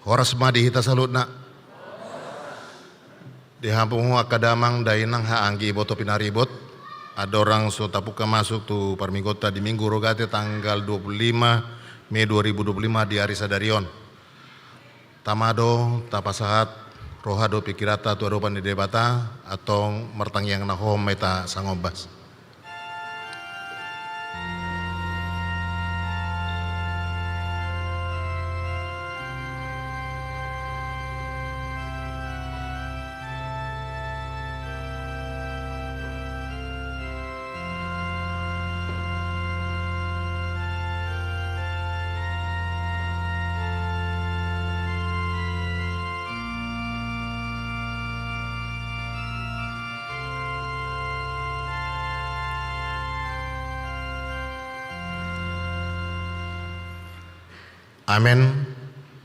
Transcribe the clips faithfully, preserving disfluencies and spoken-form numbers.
Horas ma di hita saluhutna. Di hamu angka damang dainang, haha anggi, iboto pinaribot, andorang so tapungka masuk tu parmingguonta di Minggu Rogate tanggal dua puluh lima Mei dua ribu dua puluh lima di ari sadari on. Tama do, tapasahat roha dohot pingkiranta tu adopan ni Debata, antong martangiang na hohom ma hita sangombas. Amen.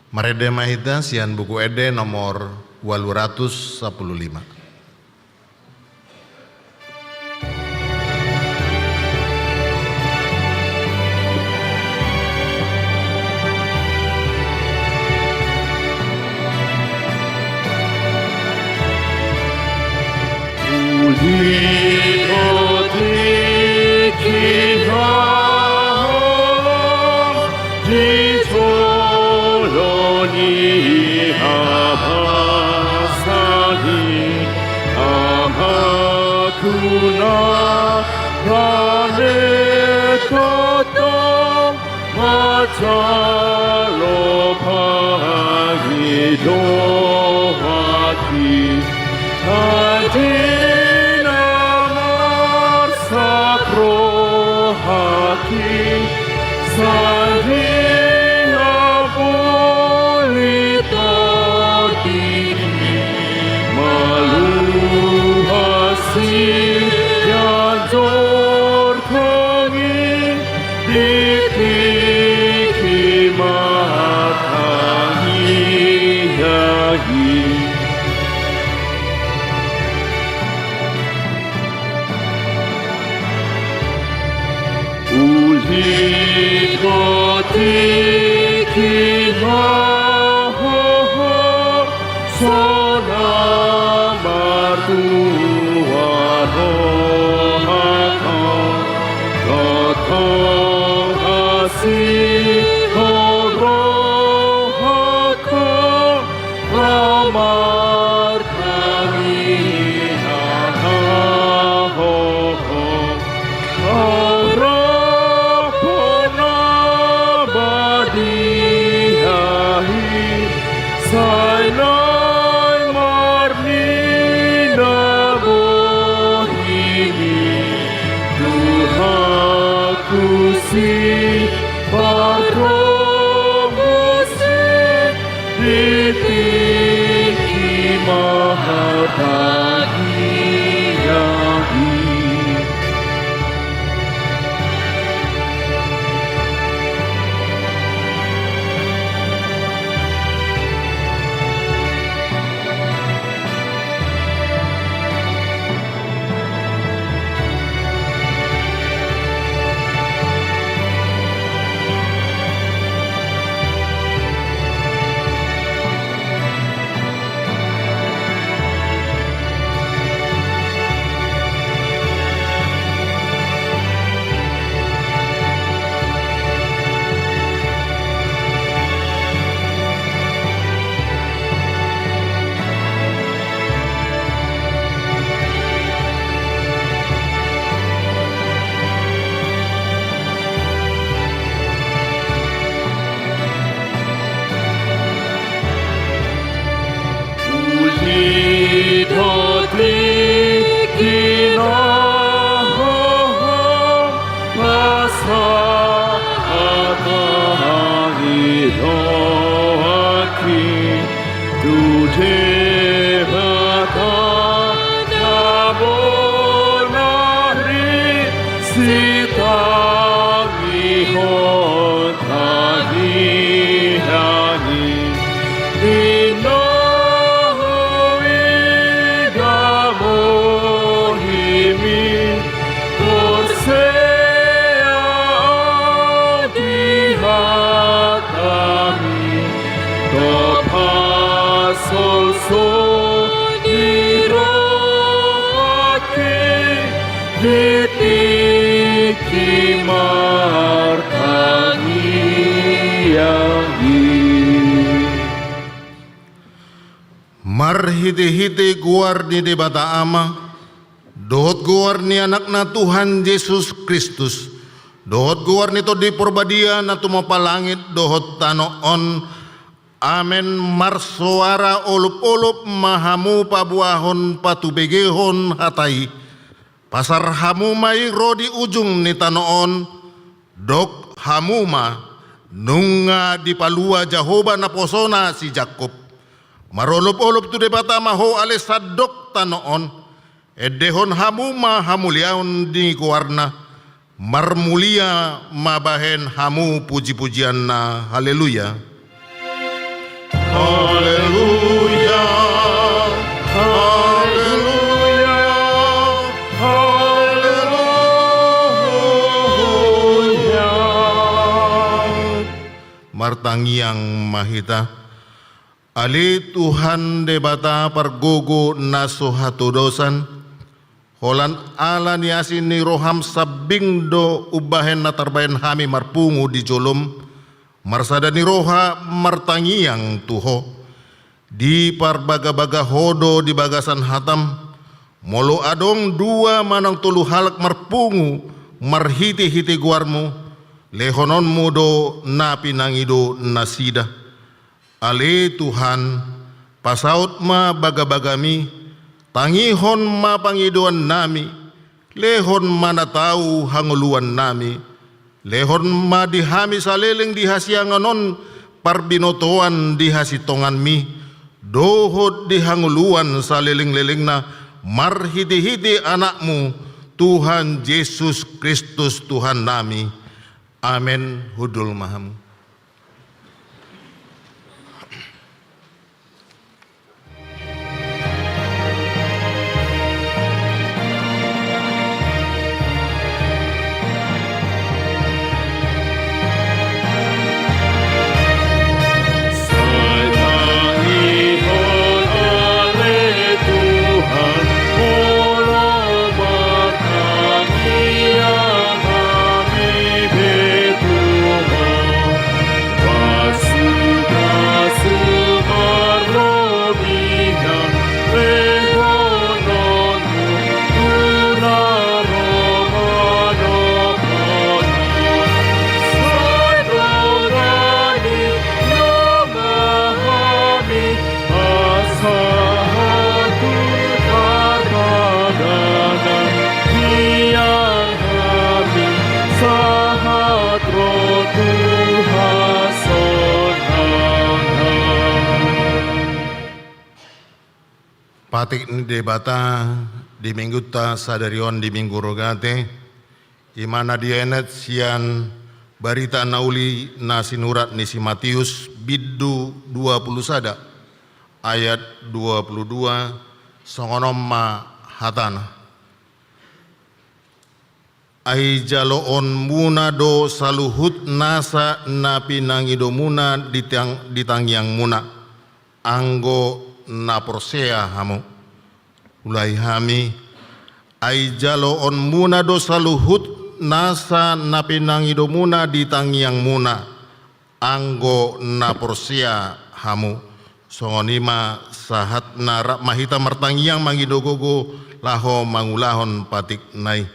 Marende ma hita sian Buku Ende nomor ualu ratus sampulu lima. Uli do tingki na di jolo ni habasahon i, amanku na rade tongtong manjalo pangidoan i. Adi na marsak rohangki, sai hapuli tondingki, malua sian jorong i di tingki martangiang i. Uli do tingki na hohom, so na martua rohangku, tongtong asi rohangku, na martangiang na hohom. Arap na badia i, sai naeng marnida bohimi, Tuhanku sipardomusi, di tingki martangiang i. Uli do tingki na hohom, pasahat tangiangki tu Debata na bonar i, sitangihon tangiang i. Di na huida bohimi, porsea au di hatami, dob Marhitehite goar ni Debata Ama, dohot goar ni Anakna Tuhan Jesus Kristus, dohot goar ni Tondi Parbadia na tumompa langit dohot tano on. Amen. Marsoara olopolop ma hamu paboahon patubegehon hata i. Pasar hamu ma i ro di ujung ni tano on, dok hamu ma: Nunga dipalua Jahowa naposona si Jakkob. Marolopolop tu Debata ma ho ale sandok tano on. Endehon hamu ma hamuliaon ni goarna. Marmulia ma bahen hamu pujipujianna. Haleluya. Haleluya. Haleluya. Haleluya. Martangiang ma hita. Ale Tuhan Debata pargogo na so hatodosan, holan ala ni asi ni roham sambing do umbahen na tarbahen hami marpungu di jolom. Marsada ni roha martangiang tu ho. Diparbagabaga ho do di bagasan hatam. Molo adong dua manang tolu halak marpungu marhitehite goarmu, lehononmu do na pinangido nasida. Ale Tuhan, pasaut ma bagabagami, tangihon ma pangidoannami, lehon ma na tau hangoluannami, lehon ma di hami saleleng di hasiangan on parbinotoan di hasintonganmi, dohot di hangoluan salelenglelengna, marhitehite Anakmu, Tuhan Jesus Kristus Tuhannami. Amen. Hundul ma hamu. Patik ni Debata di minggunta sadari on di Minggu Rogate, i ma na dienet sian Barita na Uli na sinurat ni si Matius, bindu dua pulu sada, ayat dua pulu dua, songon on ma hatana. Ai jaloonmuna do saluhut nasa na pinangidomuna di tang-, di tangiangmuna, anggo na porsea hamu. Ulahi hami. Ai jaloonmuna do saluhut nasa na pinangidomuna di tangiangmuna, anggo na porsea hamu. Songon i ma sahatna. Rap ma hita martangiang mangido gogo laho mangulahon patikna i.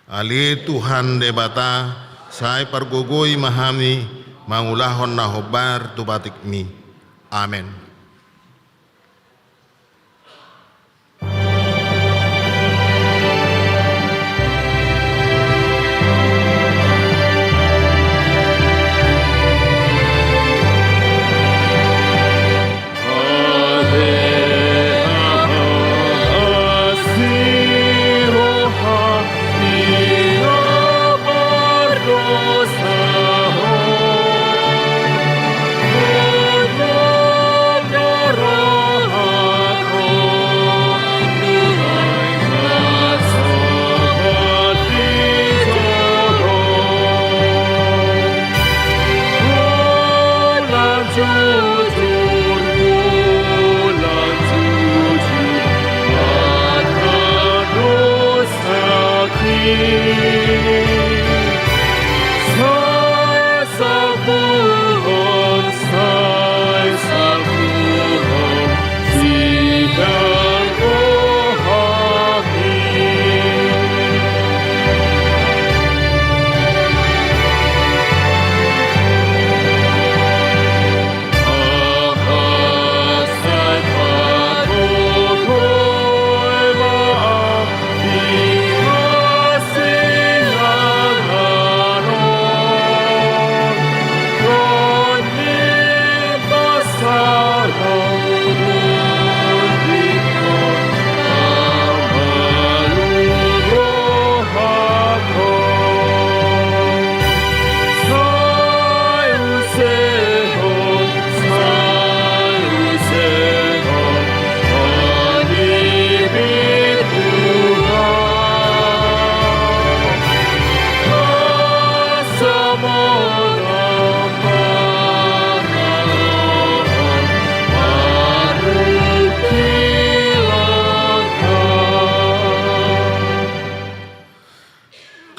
Ale Tuhan Debata, sai pargogoi ma hami mangulahon na hombar tu patikmi. Amen.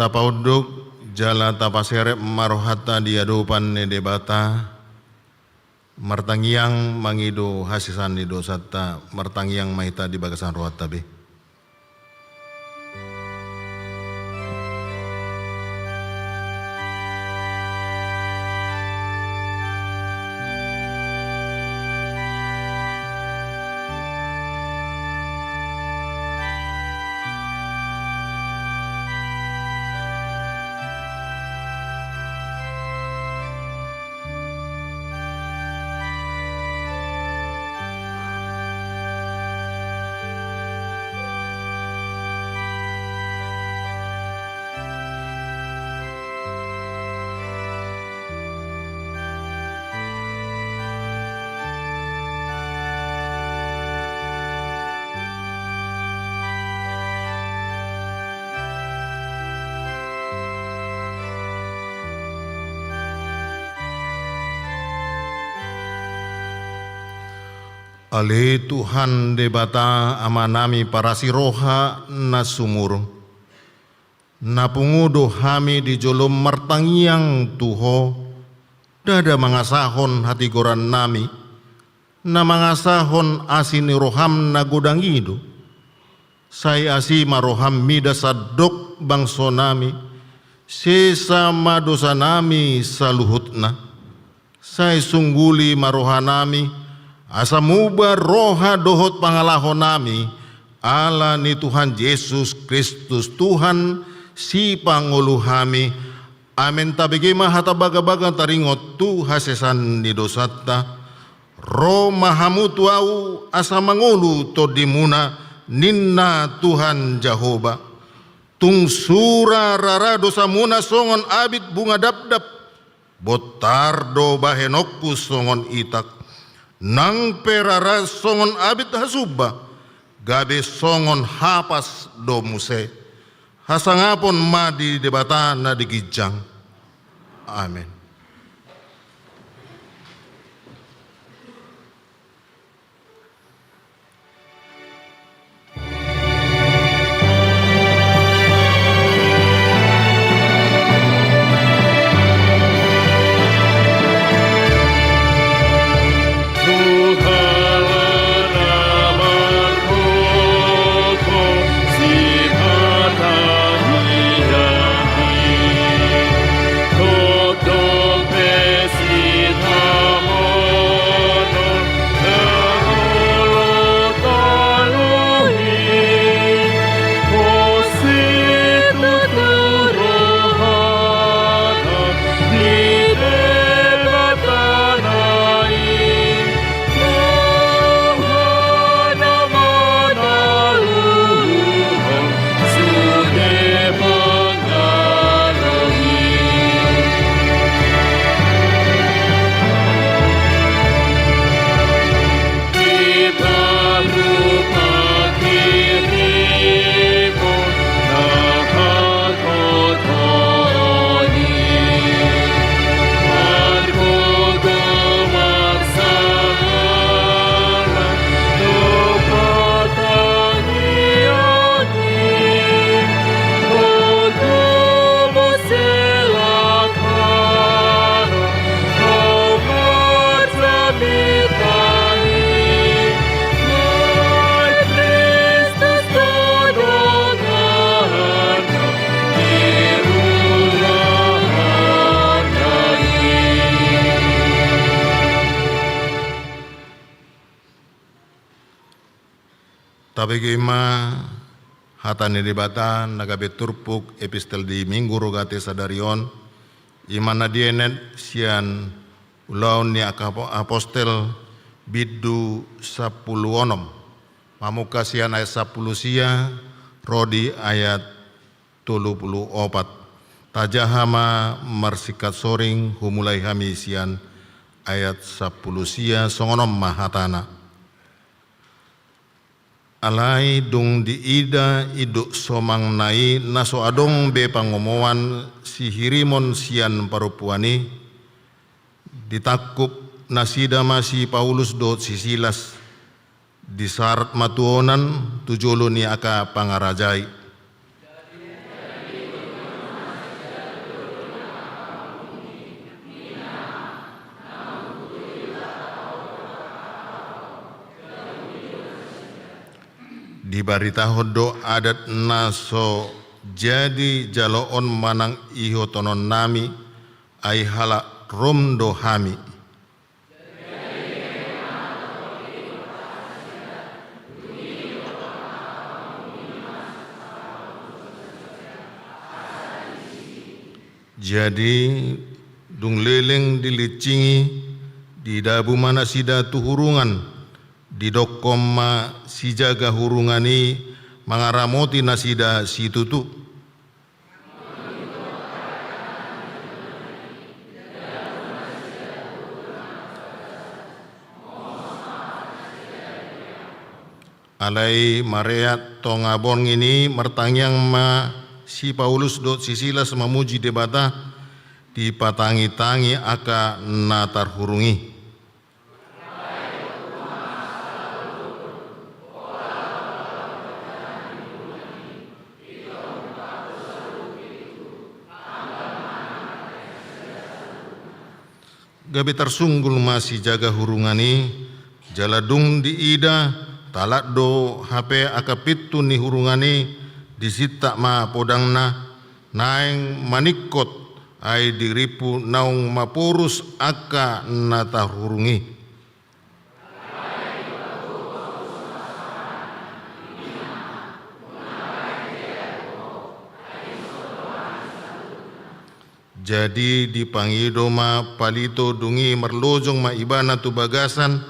Tapaunduk jala tapaserep ma rohanta di adopan ni Debata, martangiang mangido hasesaan ni dosanta, martangiang ma hita di bagasan rohanta be. Ale Tuhan Debata, Amanami parasi roha na sumurung, na pungu do hami di jolom martangiang tu Ho, ndada mangasahon hatigorannami, na mangasahon asi ni roham na godang i do. Sai asi ma roham mida sandok bangsonami, sesa ma dosanami saluhutna. Sai sungguli ma rohanami, asa muba roha dohot pangalahonami, ala ni Tuhan Jesus Kristus Tuhan, Sipangolu hami. Amen. Tabege ma hata bagabaga taringot tu hasesaan ni dosanta. Ro ma hamu tu ahu asa mangolu tondimuna, ninna Tuhan Jahowa. Tung sura rara dosamuna songon abit bunga dapdap, bontar do bahenonku songon itak. Nang pe rara songon abit hasumba, gabe songon hapas do muse. Hasangapon ma di Debata na di ginjang. Amen. Tabege ma hata ni Debata na gabe turpuk epistel di Minggu Rogate sadari on, i ma na dienet sian Ulaon ni Angka Apo-, Apostel bindu sampulu onom. Mamungka sian ayat sampulu sia ro di ayat tolu pulu opat. Tajaha ma marsingkat soring, humulai hami sian ayat sampulu sia, songon on ma hatana. Alai dung diida induk somangna i na so adong be pangomoan sihirimon sian parompuan i, ditangkup nasida ma si Paulus dohot si Silas, disarhat ma tuhonan tu jolo ni angka pangaraja i. Dibaritahon do adat na so jadi jaloon manang ihotononnami, ai halak Rom do hami. Jadi, dung leleng dilincingi, didabu ma nasida tu hurungan, didokkon ma sijaga hurungan i mangaramoti nasida situtu. Alai mareat tonga borngin i martangiang ma si Paulus dohot si Silas mamuji Debata, dipatangitangi angka na tarhurung i. Gabe tarsunggul ma sijaga hurungan i, jala dung diida, talat do hape angka pintu ni hurungan i, disintak ma podangna, naeng maningkot, ai dirimpu naung maporus angka na tarhurung i. Jadi dipangido ma palito, dung i marlojong ma ibana tu bagasan,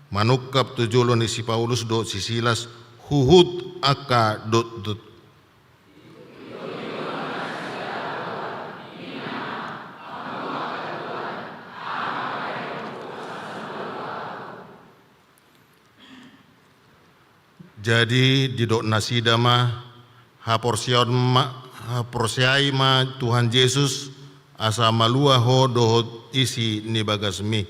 manungkap tu jolo ni si Paulus dohot si Silas, huhut angka dotdot. Jadi didok nasida ma, haporseaon ma, haporseai ma Tuhan Jesus, asa malua ho dohot isi ni bagasmi.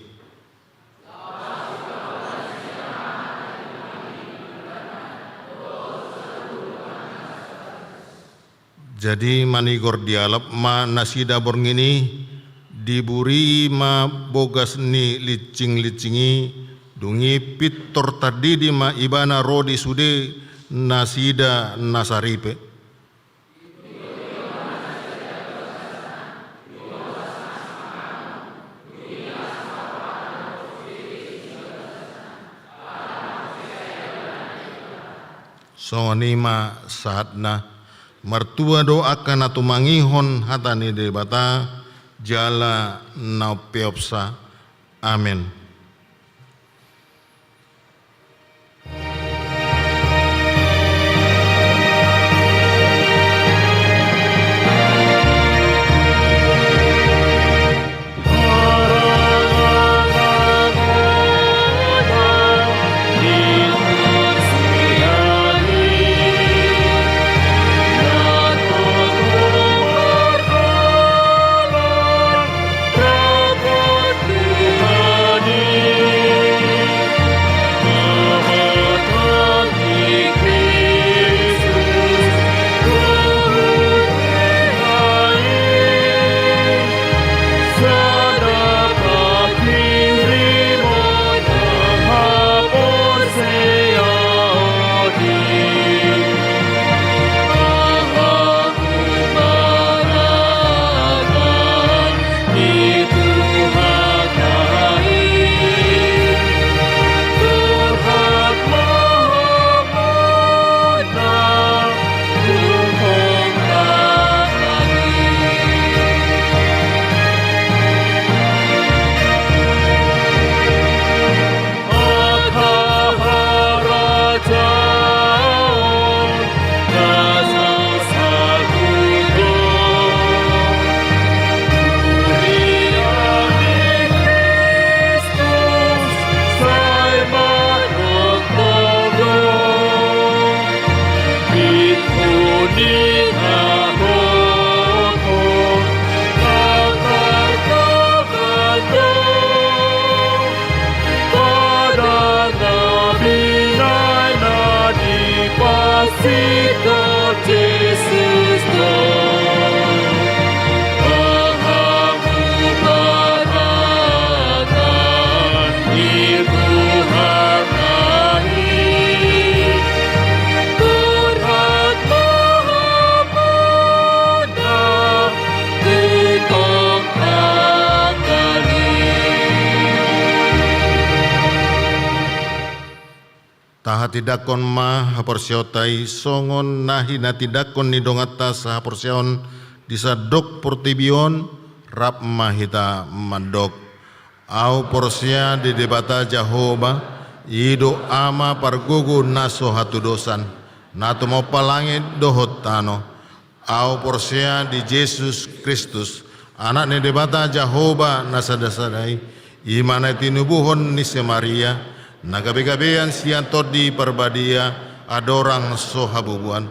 Jadi manigor dialap ma nasida borngin i, diburii ma bogas ni lincinglincing i, dung i pintor tardidi ma ibana ro di sude nasida na saripe. Songon i ma sahatna, martua do angka na tumangihon hata ni Debata, jala na umpeopsa. Amen. Tahatindangkon ma haporseaonta i songon na hinatindanghon ni donganta sahaporseaon di sandok portibi on. Rap ma hita mandok: Ahu porsea di Debata Jahowa, i do Ama pargogo na so hatudosan, na tumompa langit dohot tano. Ahu porsea di Jesus Kristus, Anak ni Debata Jahowa na sadasada i, i ma na tinubuhon ni si Maria, na gabegabean sian Tondi Parbadia, andorang so habubuan.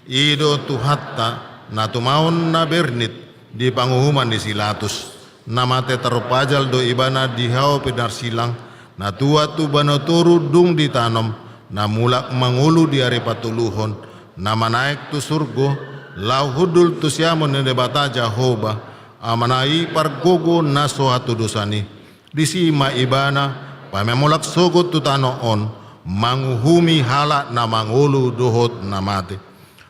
I do Tuhanta, na tumaon na bernit di panguhuman ni si Pilatus, na mate tarpajal do Ibana di hau pinarsilang, na tuat tu banua toru dung ditanom, na mulak mangolu di ari patoluhon, na manaek tu surgo, laho hundul tu siamun ni Debata Jahowa, Amana i pargogo na so hatudosan i. Disi ma Ibana, paima mulak sogot tu tano on, manguhumi halak na mangolu dohot na mate.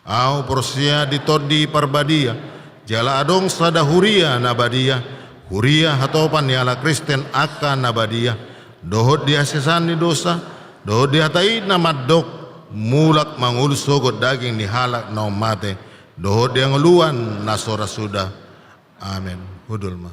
Ahu porsea di Tondi Parbadia, jala adong sada huria na badia, huria hatopan ni halak Kristen angka na badia, dohot di hasesaan ni dosa, dohot di hata i na mandok, mulak mangolu sogot daging ni halak naung mate, dohot di hangoluan na so ra suda. Amen. Hundul ma.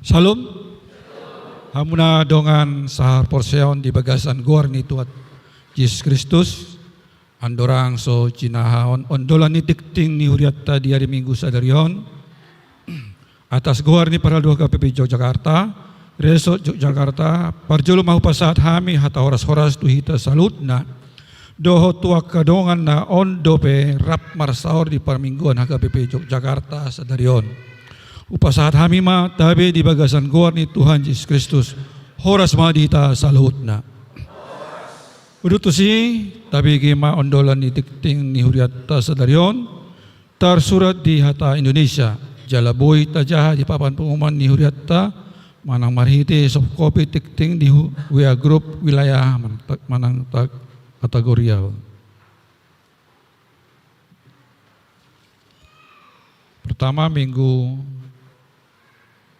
Syalom. Hamuna dongan sahaporseaon di bagasan goar ni Tuhan Jesus Kristus, andorang so jinahahon ondolan ni tingting ni hurianta di ari Minggu sadari on, atas goar ni parhalado H K B P Yogyakarta, Resort Yogyakarta, parjolo ma hupasahat hami hata horas-horas tu hita saluhutna, dohot tu angka dongan na on dope rap marsaor di parmingguan H K B P Yogyakarta sadari on. Hupasahat hami ma tabe di bagasan goar ni Tuhan Jesus Kristus, horas ma di hita saluhutna. Udut tusi, tabege ma ondolan ni tingting ni hurianta sadari on, tarsurat di hata Indonesia, jala boi tajaha di papan pengumuman ni hurianta, manang marhite soft copy tingting di hu-, W A grup wilayah manang ta-, manang ta-, kategorial. Pertama, Minggu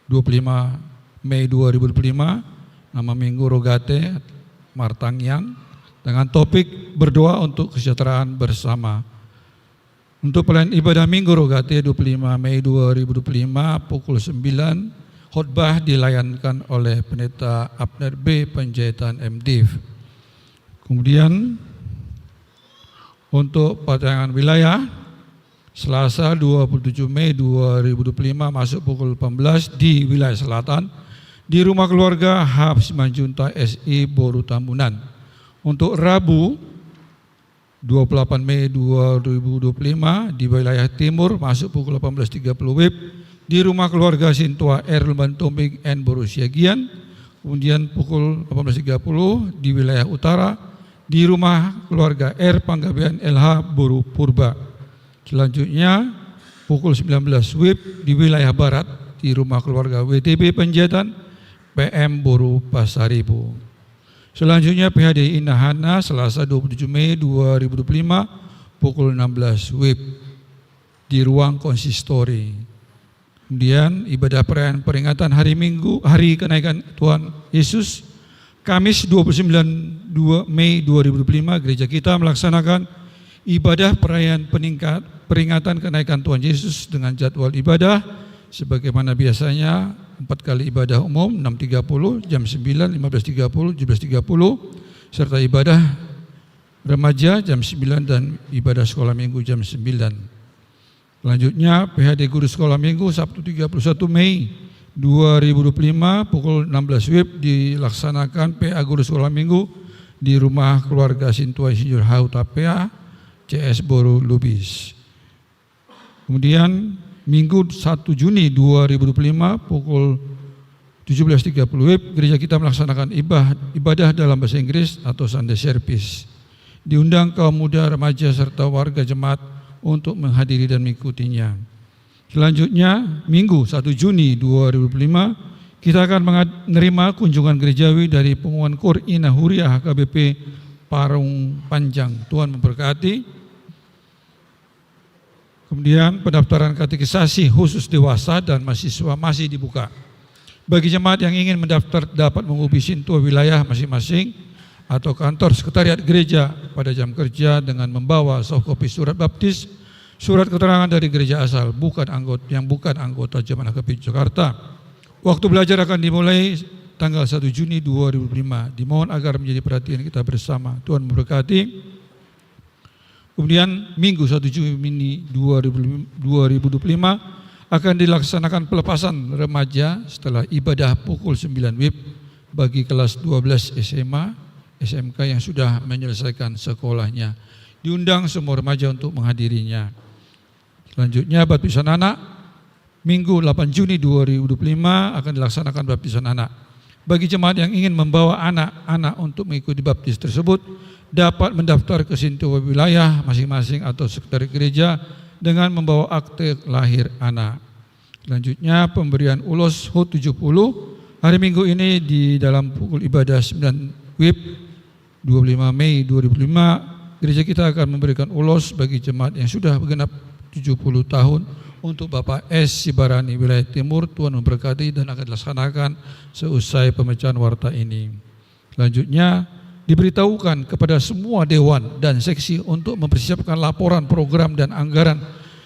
dua puluh lima Mei dua ribu dua puluh lima, nama Minggu Rogate, martangiang, dengan topik berdoa untuk kesejahteraan bersama. Untuk pelayanan ibadah Minggu Rogate dua puluh lima Mei dua ribu dua puluh lima pukul sembilan, khotbah dilayankan oleh Pendeta Abner B Panjaitan, M Div. Kemudian, untuk partangiangan wilayah, Selasa dua puluh tujuh Mei dua ribu dua puluh lima masuk pukul delapan belas di wilayah selatan, di rumah keluarga H Simanjuntak S I Boru Tambunan. Untuk Rabu, dua puluh delapan Mei dua ribu dua puluh lima, di wilayah timur, masuk pukul delapan belas tiga puluh W I B, di rumah keluarga Sintua R Lumban Tumbing N Boru Siagian, kemudian pukul delapan belas tiga puluh di wilayah utara, di rumah keluarga R Panggabean L H Boru Purba. Selanjutnya, pukul sembilan belas W I B di wilayah barat, di rumah keluarga W T B Panjaitan, P M Boru Pasaribu. Selanjutnya, P H D Inahana, Selasa dua puluh tujuh Mei dua ribu dua puluh lima, pukul enam belas W I B di ruang konsistori. Kemudian, ibadah perayaan peringatan hari Minggu, hari kenaikan Tuhan Yesus, Kamis dua puluh sembilan dua Mei dua ribu dua puluh lima, gereja kita melaksanakan ibadah perayaan peningkat-, peringatan kenaikan Tuhan Yesus dengan jadwal ibadah sebagaimana biasanya, empat kali ibadah umum, enam tiga puluh, jam sembilan, lima belas tiga puluh, tujuh belas tiga puluh, serta ibadah remaja jam sembilan dan ibadah sekolah minggu jam sembilan. Selanjutnya, P H D Guru Sekolah Minggu, Sabtu tiga puluh satu Mei dua ribu dua puluh lima, pukul enam belas W I B, dilaksanakan P A Guru Sekolah Minggu di rumah keluarga Sintua Insinyur H Hutapea, C S Boru Lubis. Kemudian, Minggu satu Juni dua ribu dua puluh lima, pukul tujuh belas tiga puluh W I B, gereja kita melaksanakan ibah-, ibadah dalam bahasa Inggris atau Sunday Service. Diundang kaum muda, remaja, serta warga jemaat untuk menghadiri dan mengikutinya. Selanjutnya, Minggu satu Juni dua ribu dua puluh lima, kita akan mengad-, menerima kunjungan gerejawi dari pengumuman Kur Ina Huria H K B P Parung Panjang. Tuhan memberkati. Kemudian, pendaftaran katekisasi khusus dewasa dan mahasiswa masih dibuka. Bagi jemaat yang ingin mendaftar dapat menghubungi sintua wilayah masing-masing atau kantor sekretariat gereja pada jam kerja dengan membawa soft copy surat baptis, surat keterangan dari gereja asal, bukan anggot-, yang bukan anggota jemaat H K B P Jakarta. Waktu belajar akan dimulai tanggal satu Juni dua ribu dua puluh lima. Dimohon agar menjadi perhatian kita bersama. Tuhan memberkati. Kemudian, Minggu satu Juni dua ribu, dua ribu dua puluh lima akan dilaksanakan pelepasan remaja setelah ibadah pukul sembilan W I B bagi kelas dua belas S M A, S M K yang sudah menyelesaikan sekolahnya. Diundang semua remaja untuk menghadirinya. Selanjutnya, baptisan anak. Minggu delapan Juni dua ribu dua puluh lima akan dilaksanakan baptisan anak. Bagi jemaat yang ingin membawa anak-anak untuk mengikuti baptis tersebut, dapat mendaftar ke sintua wilayah masing-masing atau sekretariat gereja dengan membawa akte lahir anak. Selanjutnya, pemberian ulos HUT tujuh puluh hari Minggu ini di dalam pukul ibadah sembilan W I B, dua puluh lima Mei dua ribu lima, gereja kita akan memberikan ulos bagi jemaat yang sudah genap tujuh puluh tahun untuk Bapak S Sibarani, wilayah Timur. Tuhan memberkati dan akan dilaksanakan seusai pembacaan warta ini. Selanjutnya, diberitahukan kepada semua dewan dan seksi untuk mempersiapkan laporan program dan anggaran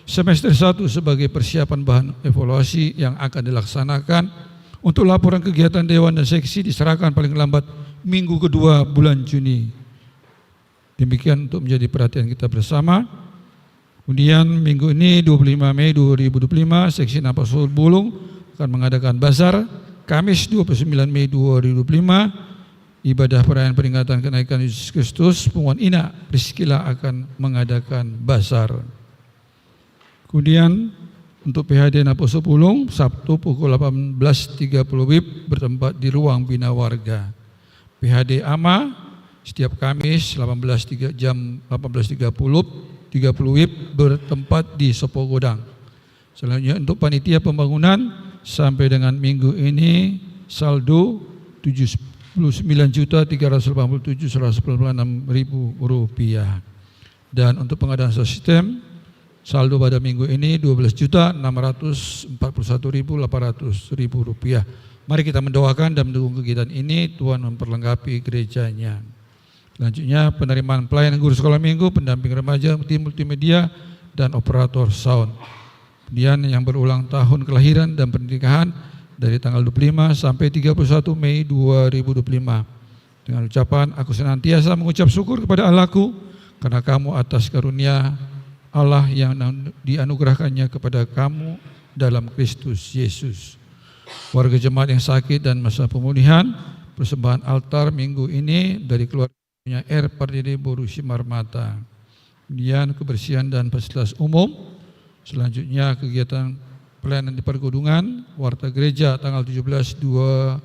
semester satu sebagai persiapan bahan evaluasi yang akan dilaksanakan Untuk laporan kegiatan dewan dan seksi diserahkan paling lambat minggu kedua bulan Juni. Demikian untuk menjadi perhatian kita bersama. Kemudian minggu ini, dua puluh lima Mei dua ribu dua puluh lima, seksi Nampek Sopot Bulung akan mengadakan bazar. Kamis, dua puluh sembilan Mei dua ribu dua puluh lima, ibadah perayaan peringatan kenaikan Yesus Kristus, Punguan Ina Priskila akan mengadakan bazar. Kemudian untuk P H D Nampek Sopot Bulung, Sabtu pukul delapan belas tiga puluh WIB bertempat di ruang bina warga. P H D Ama setiap Kamis delapan belas tiga, jam delapan belas tiga puluh, tiga puluh WIB bertempat di Sopo Godang. Selanjutnya untuk panitia pembangunan sampai dengan minggu ini saldo tujuh puluh sembilan juta tiga ratus delapan puluh tujuh seratus sembilan puluh enam ribu rupiah. Dan untuk pengadaan sound system, saldo pada minggu ini dua belas juta enam ratus empat puluh satu ribu delapan ratus rupiah. Mari kita mendoakan dan mendukung kegiatan ini, Tuhan memperlengkapi gerejanya. Selanjutnya, penerimaan pelayan guru sekolah minggu, pendamping remaja, tim multimedia, dan operator sound. Kemudian yang berulang tahun kelahiran dan pernikahan dari tanggal dua puluh lima sampai tiga puluh satu Mei dua ribu dua puluh lima. Dengan ucapan, "Aku senantiasa mengucap syukur kepada Allahku karena kamu atas karunia Allah yang nan-, dianugerahkannya kepada kamu dalam Kristus Yesus." Warga jemaat yang sakit dan masa pemulihan, persembahan altar minggu ini dari keluarganya R Pardede boru Simarmata. Kemudian kebersihan dan fasilitas umum. Selanjutnya kegiatan pelayanan di pergudungan, warta gereja tanggal tujuh belas dua,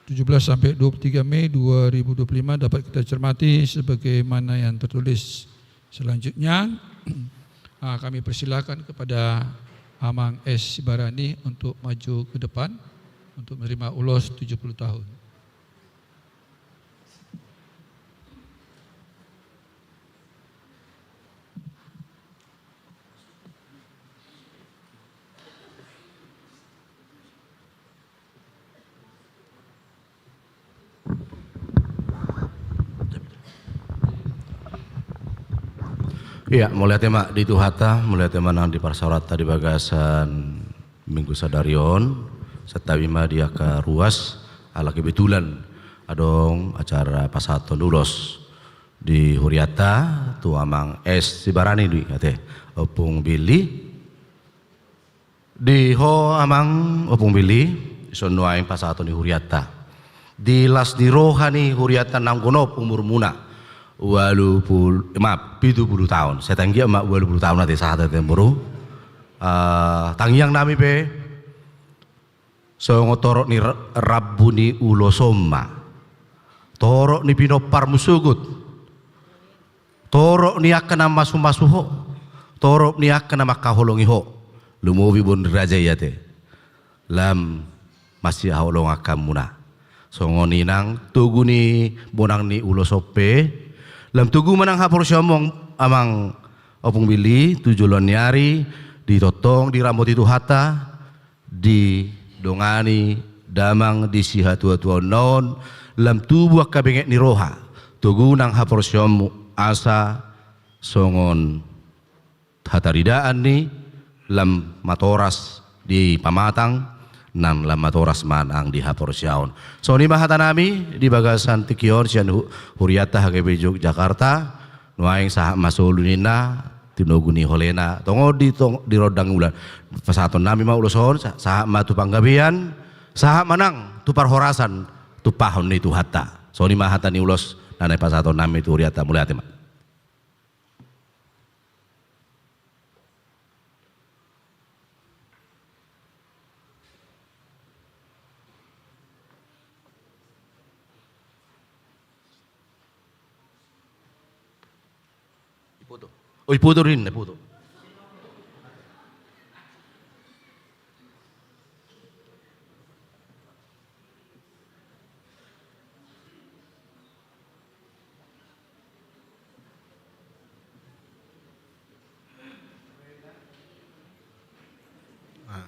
tujuh belas sampai dua puluh tiga Mei dua ribu dua puluh lima dapat kita cermati sebagaimana yang tertulis. Selanjutnya, ah, kami persilakan kepada Amang S Sibarani untuk maju ke depan untuk menerima ulos tujuh puluh tahun. Ia, mauliate ma di Tuhanta, mauliate ma nang di parsaoranta di bagasan minggu sadari on. Santabi ma di angka ruas, ala kebetulan adong acara pasahaton ulos di hurianta tu Amang S Sibarani do i, ate, Ompung Billy. Di ho, Amang Ompung Billy, dison nuaeng pasahaton ni hurianta. Di las ni roha ni hurianta naung gonop umurmuna, ualu pulu, maaf, pitu pulu taon. Sai tangihon ma ualu pulu taon, ate, sahat, ate, boru. Eh, tangiang nami pe songon torop ni ra-, rambu ni ulos on ma, torop ni pinomparmu sogot, torop ni angka na masumasu ho, torop ni angka na mangkaholongi ho, lumobi bonang ni raja i, ate, lam masihaholongan hamuna. Songon i nang togu ni bonang ni ulos on pe, lam togu ma nang haporseaonmu, Amang Ompung Billy, tu joloan ni ari, ditongtong diramoti Tuhanta, didongani damang di sihatuatuaonna on, lam tubu angka benget ni roha, togu nang haporseaonmu, asa songon hataridaan ni lam matoras di pamatang, nang lam matoras ma nang di haporseaon. Songon i ma hata nami di bagasan tingki on sian hu-, hurianta H K B Jogjakarta. Nuaeng sahat ma solu ninna, tinogu ni holena, tongon di tong-, di rondang ulan. Pasahaton nami ma ulos on, sa-, sahat ma tu panggabean, sahat ma nang tu parhorasan, tumpahon ni Tuhanta. Songon i ma hata ni ulos na naeng pasahaton nami tu hurianta, mauliate ma. Dipoto. O, dipoto ninna, dipoto. Ah,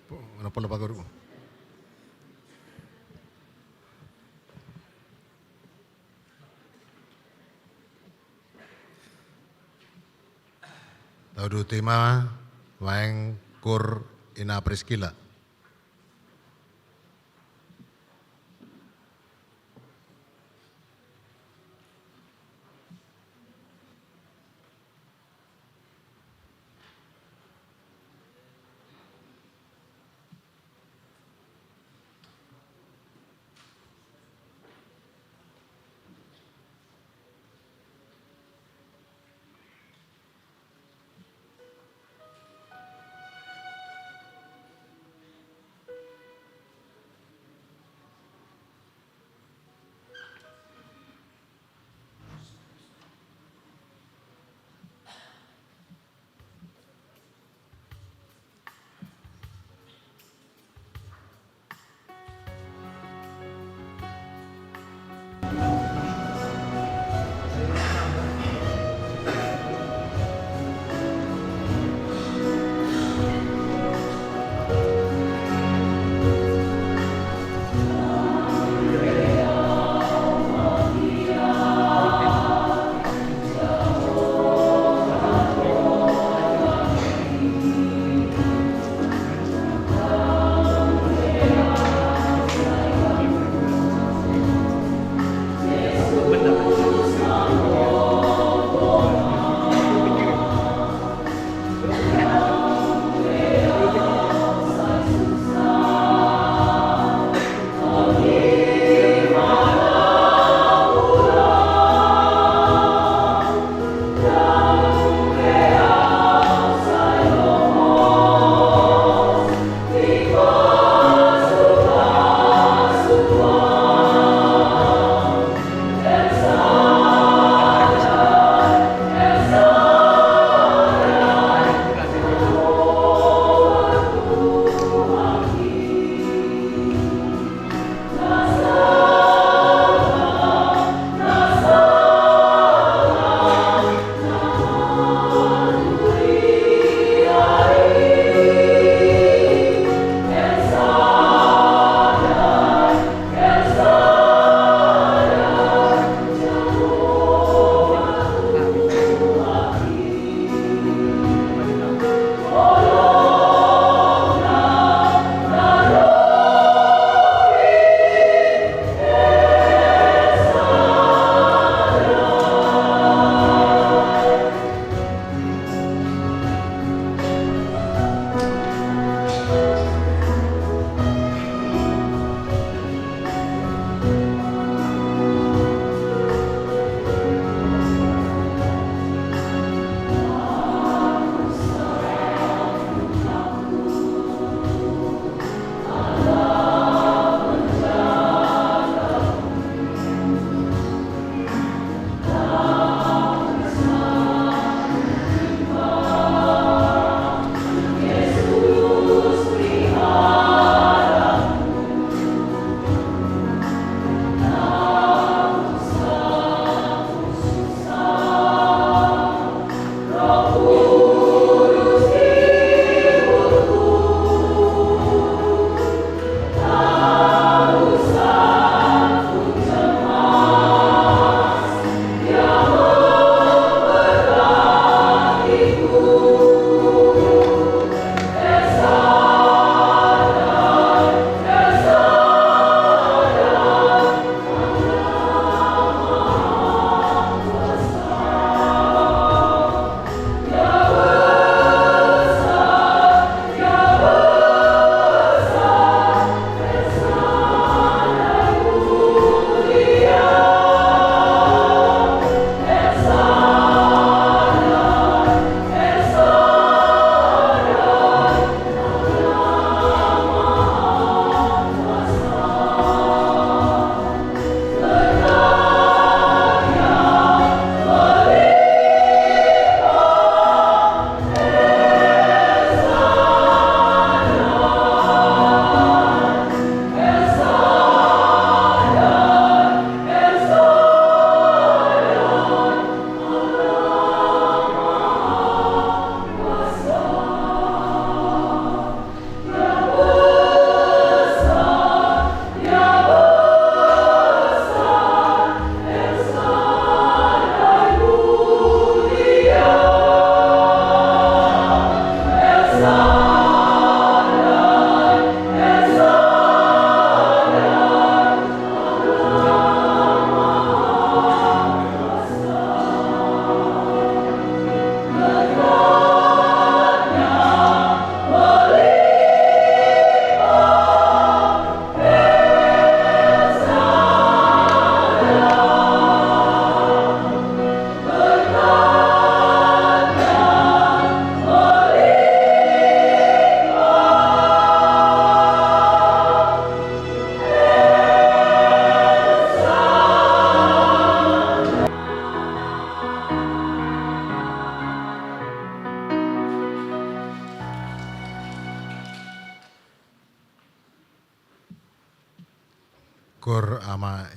po-, na pola pagoru. Tauduti ma, Waeng Kur Ina Priskila.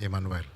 Emanuel.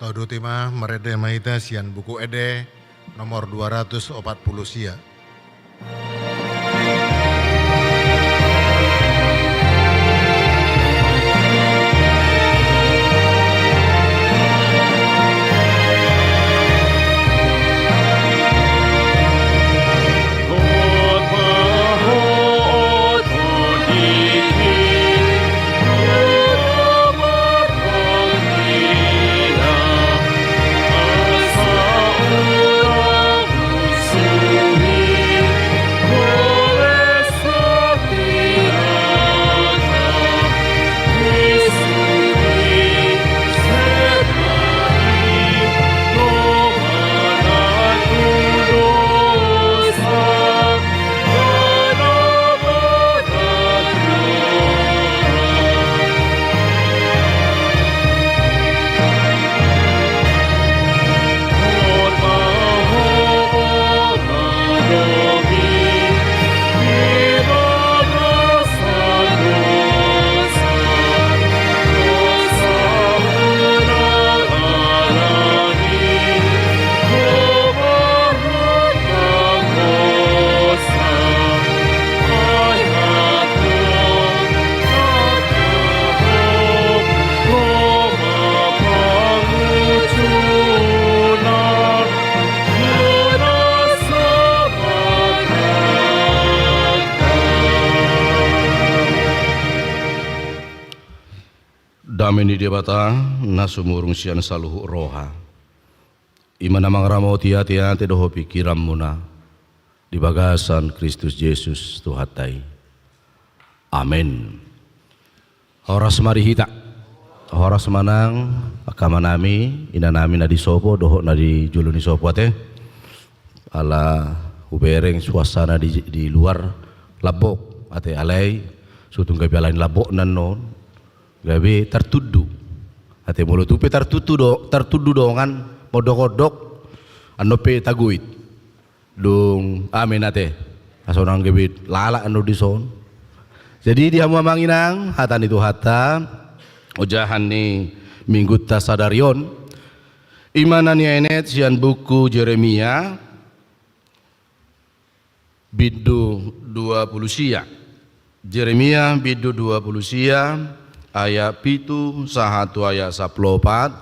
Saut ma, marende ma hita sian Buku Ende nomor dua ratus opat pulu sia. Dame ni Debata, na sumurung sian saluhut roha, i ma na mangaramoti ateate dohot pingkiranmuna di bagasan Kristus Jesus Tuhanta i. Amen. Horas ma di hita. Horas ma nang angka amanami, inanami na di sopo dohot na di jolo ni sopo ate. Ala hubereng suasana di, di luar lambok ate, alai so tung gabe ala ni lambok annon, gabe tartudu. Ate molo tung pe tartudu do, tartudu dongan, mondok-ondok, annon pe tagoit. Dung amen ate. Asa unang gabe lalak annon dison. Jadi di hamu amang inang, hata ni Tuhanta, ojahan ni minggunta sadari on, i ma na niaenet sian buku Jeremia, bindu dua pulu sia. Jeremia bindu dua pulu sia, ayat pitu sahat tu ayat sampulu opat.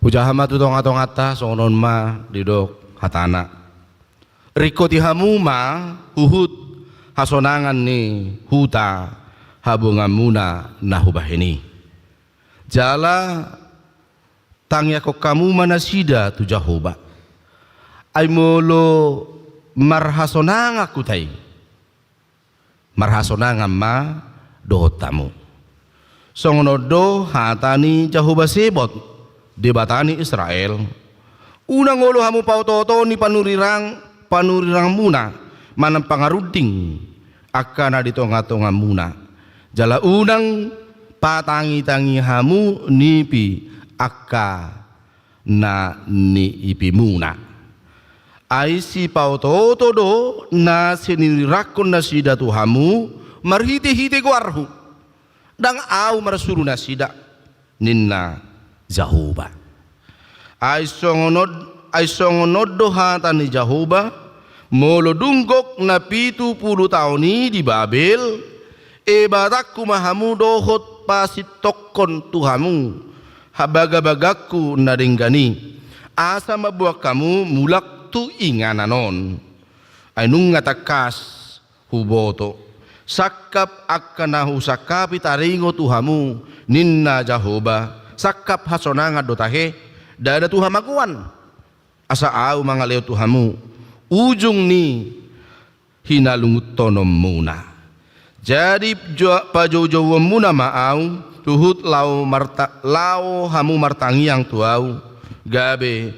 Hujaha ma tu tonga-tonganta, songon on ma didok hatana. Ringkoti hamu ma huhut hasonangan ni huta habonganmuna na hubahen i. Jala tangiangkon hamu ma nasida tu Jahowa. Ai molo marhasonangan huta i, marhasonangan ma dohot hamu. Songon on do hata ni Jahowa Sebot, Debata ni Israel: Unang olo hamu paoto-oto ni panurirang, panurirangmuna manang pangarunding angka na di tonga-tongamuna. Jala unang patangi-tangi hamu nipi angka na niipimuna. Ai sipaoto-oto do na sinurirangkon nasida tu hamu marhite-hite goarhu. Ndang ahu marsuru nasida, ninna Jahowa. Ai songon on, ai songon on do hata ni Jahowa: Molo dung gok na pitu pulu taon i di Babel, ebatanku ma hamu dohot pasintongkon tu hamu habagabaganku na denggan i, asa mamboan hamu mulak tu inganan on. Ai nunga tangkas huboto sangkap angka na husangkapi taringot tu hamu, ninna Jahowa, sangkap hasonangan do tahe, ndada tu hamagoan. Asa ahu mangalehon tu hamu ujung ni hinalungunhononmuna. Jadi jo-, pajoujouonmuna ma ahu, huhut laho marta-, laho hamu martangiang tu ahu, gabe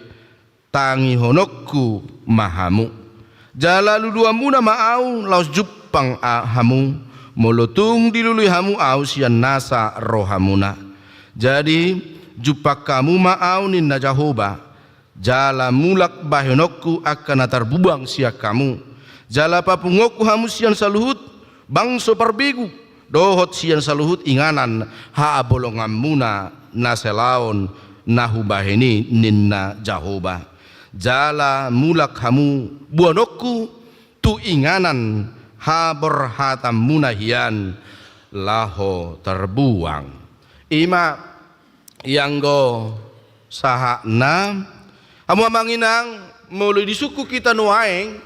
tangihononku ma hamu. Jala luluanmuna ma ahu laos jumpang a-, hamu, molo tung dilului hamu ahu sian nasa rohamuna. Jadi jumpang hamu ma ahu, ninna Jahowa, jala mulak bahenonku angka na tarbuang sian hamu. Jala papunguonku hamu sian saluhut bangso parbegu, dohot sian saluhut inganan habolonganmuna na salaon na hubahen i, ninna Jahowa. Jala mulak hamu boanonku tu inganan haborhatanmuna hian laho tarbuang. I ma ianggo sahatna, hamu amang inang, molo disungkun hita nuaeng,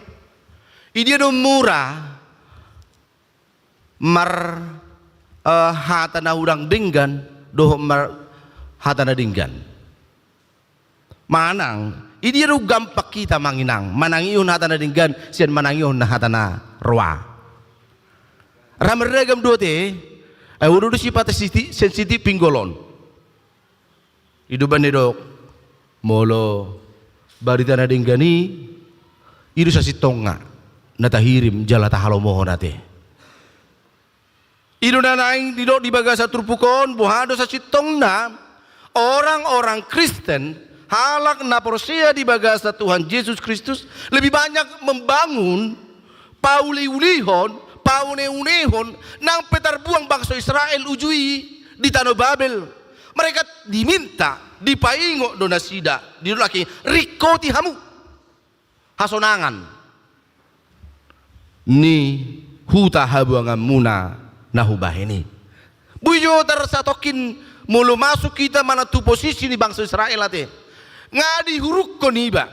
i dia do mura mar, eh, hata na hurang denggan dohot mar hata na denggan? Manang, i dia do gampang hita amang inang manangihon hata na denggan sian manangihon na hata na roa? Ra marragam do ate, ai olo do sipata siti-, sensitif pinggol on. I do umbahen na didok, molo barita na denggan i, i do sasintongna na tahirim jala tahalomohon ate. I do na naeng didok di bagasan turpuk on, boha do sasintongna orang-orang Kristen, halak na porsea di bagasan Tuhan Jesus Kristus, lebih banyak membangun, pauliulihon, pauneunehon nang pe tarbuang bangso Israel uju i di tano Babel. Mereka diminta, dipaingot do nasida, didok lagi, ringkoti hamu hasonangan ni huta habuanganmuna na hubahen i. Boi jo tarsatongkin molo masuk hita manang tu posisi ni bangso Israel ate. Nga dihurungkon iba.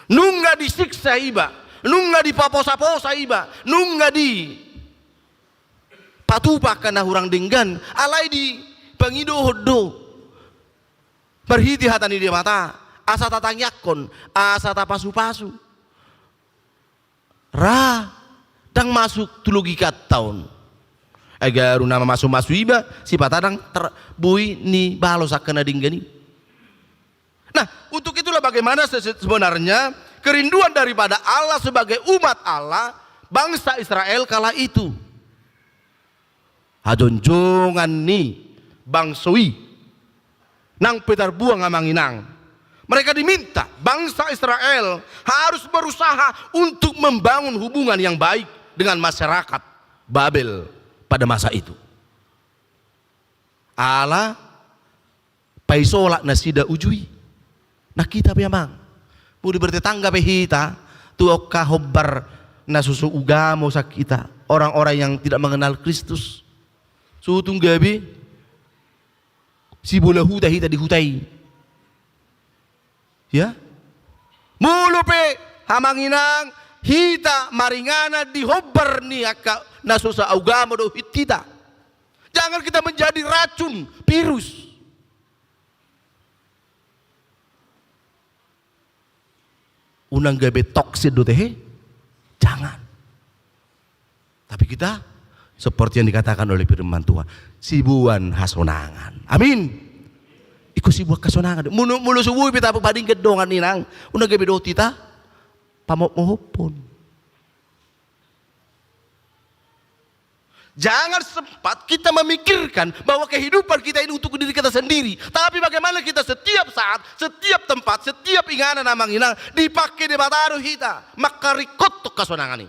Nunga disiksa iba, nunga dipaposaposa iba, nunga dipatupa angka na hurang denggan, alai dipangidohon do marhite hata ni Debata, asa tatangiangkon, asa tapasupasu. Ra, ndang masuk tu logikanta on. Ai garu na mamasumasu iba, sipata ndang ter-, boi nibalos angka na denggan i. Nah, untuk itulah bagaimana se-, se-, sebenarnya kerinduan daripada Allah sebagai umat Allah, bangsa Israel kala itu. Hajonjongan ni bangso i nang pe tarbuang amang inang. Mereka diminta, bangsa Israel harus berusaha untuk membangun hubungan yang baik dengan masyarakat Babel pada masa itu. Ala paisolat nasida uju i. Nang hita pe amang, molo bertetangga pe hita tu angka hombar na so, so ugamo sian hita, orang-orang yang tidak mengenal Kristus, so tung gabe sibola huta hita di huta i. Ya? Molo pe amang inang, hita maringanan di hombar ni angka na so saugamo dohot hita, jangan kita menjadi racun, virus. Unang gabe toksin do ate, he? Jangan. Tapi kita, seperti yang dikatakan oleh firman Tuhan, siboan hasonangan. Amin. Ingkon siboan hasonangan. Molo, molo so boi pe tapadenggan dongan inang, unang gabe dohot hita pamohopmohophon. Jangan sempat kita memikirkan bahwa kehidupan kita ini untuk diri kita sendiri. Tapi bagaimana kita setiap saat, setiap tempat, setiap inganan amang inang, dipake Debata do hita mangkaringkothon hasonangan i.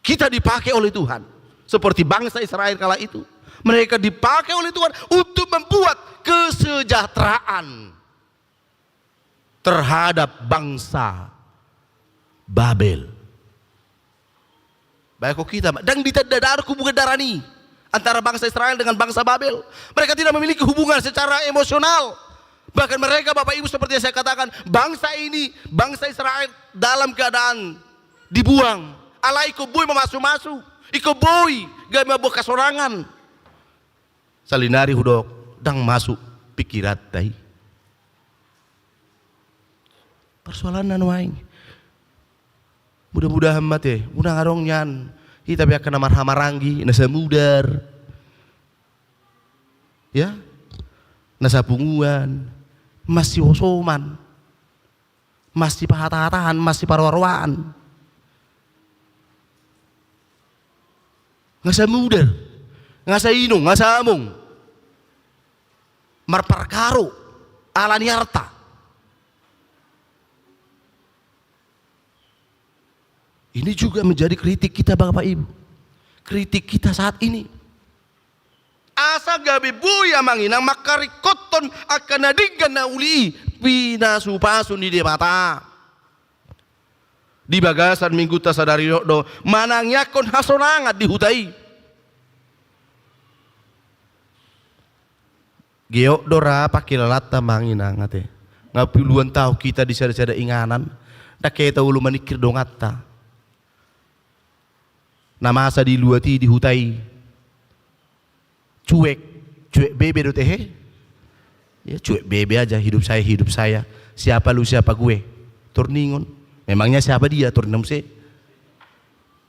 Kita dipake oleh Tuhan seperti bangsa Israel kala itu. Mereka dipake oleh Tuhan untuk membuat kesejahteraan terhadap bangsa Babel. Baik, kok kita, ndang ditanda hubungan darah ni antara bangsa Israel dengan bangsa Babel. Mereka tidak memiliki hubungan secara emosional. Bahkan mereka, Bapak Ibu, seperti yang saya katakan, bangsa ini, bangsa Israel dalam keadaan dibuang. Alai ingkon boi mamasumasu, ingkon boi gabe mamboan hasonangan. Saonari hudok, ndang masuk pikiranta i. Persoalanna nuaeng. Mudah-mudahan ma ate, unang adong nian hita pe angka na marhahamaranggi, na samudar. Ya? Na sapunguan, masihosoman, masipahatahatan, masiparoaroaan. Nga samudar, nga sainong, nga saamong. Marparkaro ala ni arta. Ini juga menjadi kritik kita, Bapak Ibu. Kritik kita saat ini. Asa gabe boi amang inang mangkaringkothon angka na denggan na uli i, pinasupasu ni Debata. Di bagasan minggunta sadari on do manangiangkon hasonangan di huta i. Geot do ra pangkilalanta amang inang ate. Nga puluan taon hita di sada-sada inganan, ndang hea taolo maningkir donganta. Na masa di luat i, di huta i, cuek, cuek bebe do tehe. Ya, cuek bebe aja, hidup saya, hidup saya. Siapa lu, siapa gue? Torningon. Memangnya siapa dia? Torningon muse.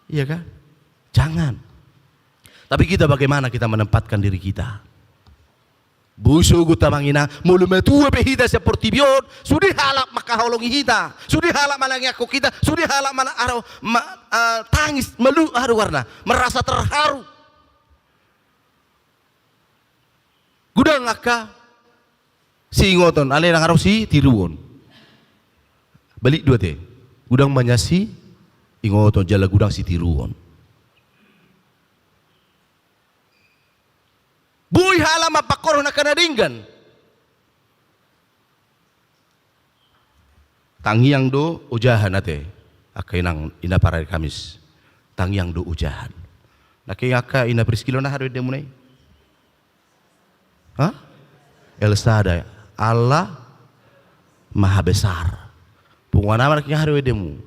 Iya kan? Jangan. Tapi kita, bagaimana kita menempatkan diri kita? Boi sogot amang inang, molo matua pe hita sian portibi on, sude halak mangkaholongi hita, sude halak manangiangkon hita, sude halak mana aro ma, eh, tangis malu, aduh, karena merasa terharu. Godang angka siingoton, alai ndang adong sitiruon. Balik do ate. Godang ma nian siingoton jala godang sitiruon. Boi halak mampangkorhon angka na denggan. Tangiang do ojahan ate. Angka inang, ina parari Kamis. Tangiang do ojahan. Nangkin angka ina Priskila, on aha do endemuna i? Ha? El Sadai. Allah Maha Besar. Punguan ama, nangkin aha do endemu?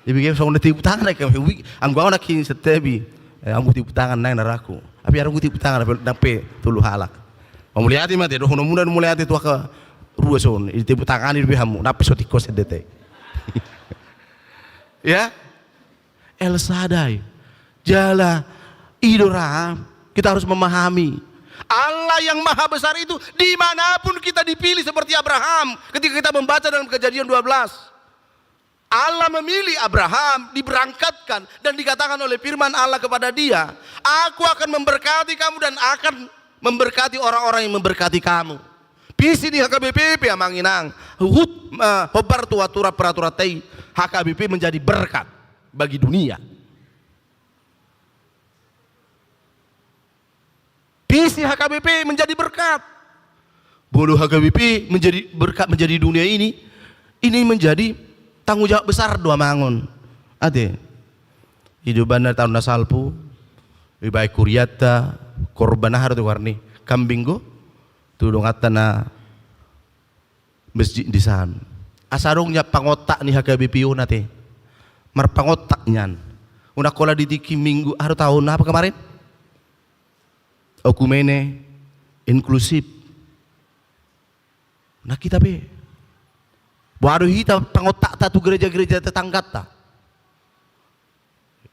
Ibi game songon na tepuk tangan, ai kami, wi, anggo au nangkin setebi. Eh, anggo tepuk tangan nai naraku. Tapi anggo tepuk tangan, ndang pe tolu halak. Mauliate ma ate, dohononmuna mauliate tu angka ruas on, i tepuk tangan i dope hamu, ndang pe so tingkos ende te. Ya? El Sadai. Jala, i do ra, kita harus memahami. Allah yang Maha Besar itu, dimanapun kita dipilih seperti Abraham, ketika kita membaca dalam Kejadian dua belas. Allah memilih Abraham, diberangkatkan, dan dikatakan oleh firman Allah kepada dia, "Aku akan memberkati kamu dan akan memberkati orang-orang yang memberkati kamu." Visi ni H K B P pe amang inang, huhut, eh, hombar tu aturan peraturan ta i, H K B P menjadi berkat bagi dunia. Visi H K B P menjadi berkat. Molo H K B P menjadi berkat menjadi dunia ini, ini menjadi tanggung jawab besar do amang on. Ate. I do umbahen na taon na salpu, dibaen hurianta, korban aha do tu goarna i, kambing do, tu donganta na masjid di san. Asa adong nian pangontak ni H K B P on ate. Marpangontak nian. Unang holan di tingki minggu, aha do taon, apa kemarin? Okumene inklusif. Nah, hita pe. Boha do hita pangontakta tu gereja-gereja tetanggata?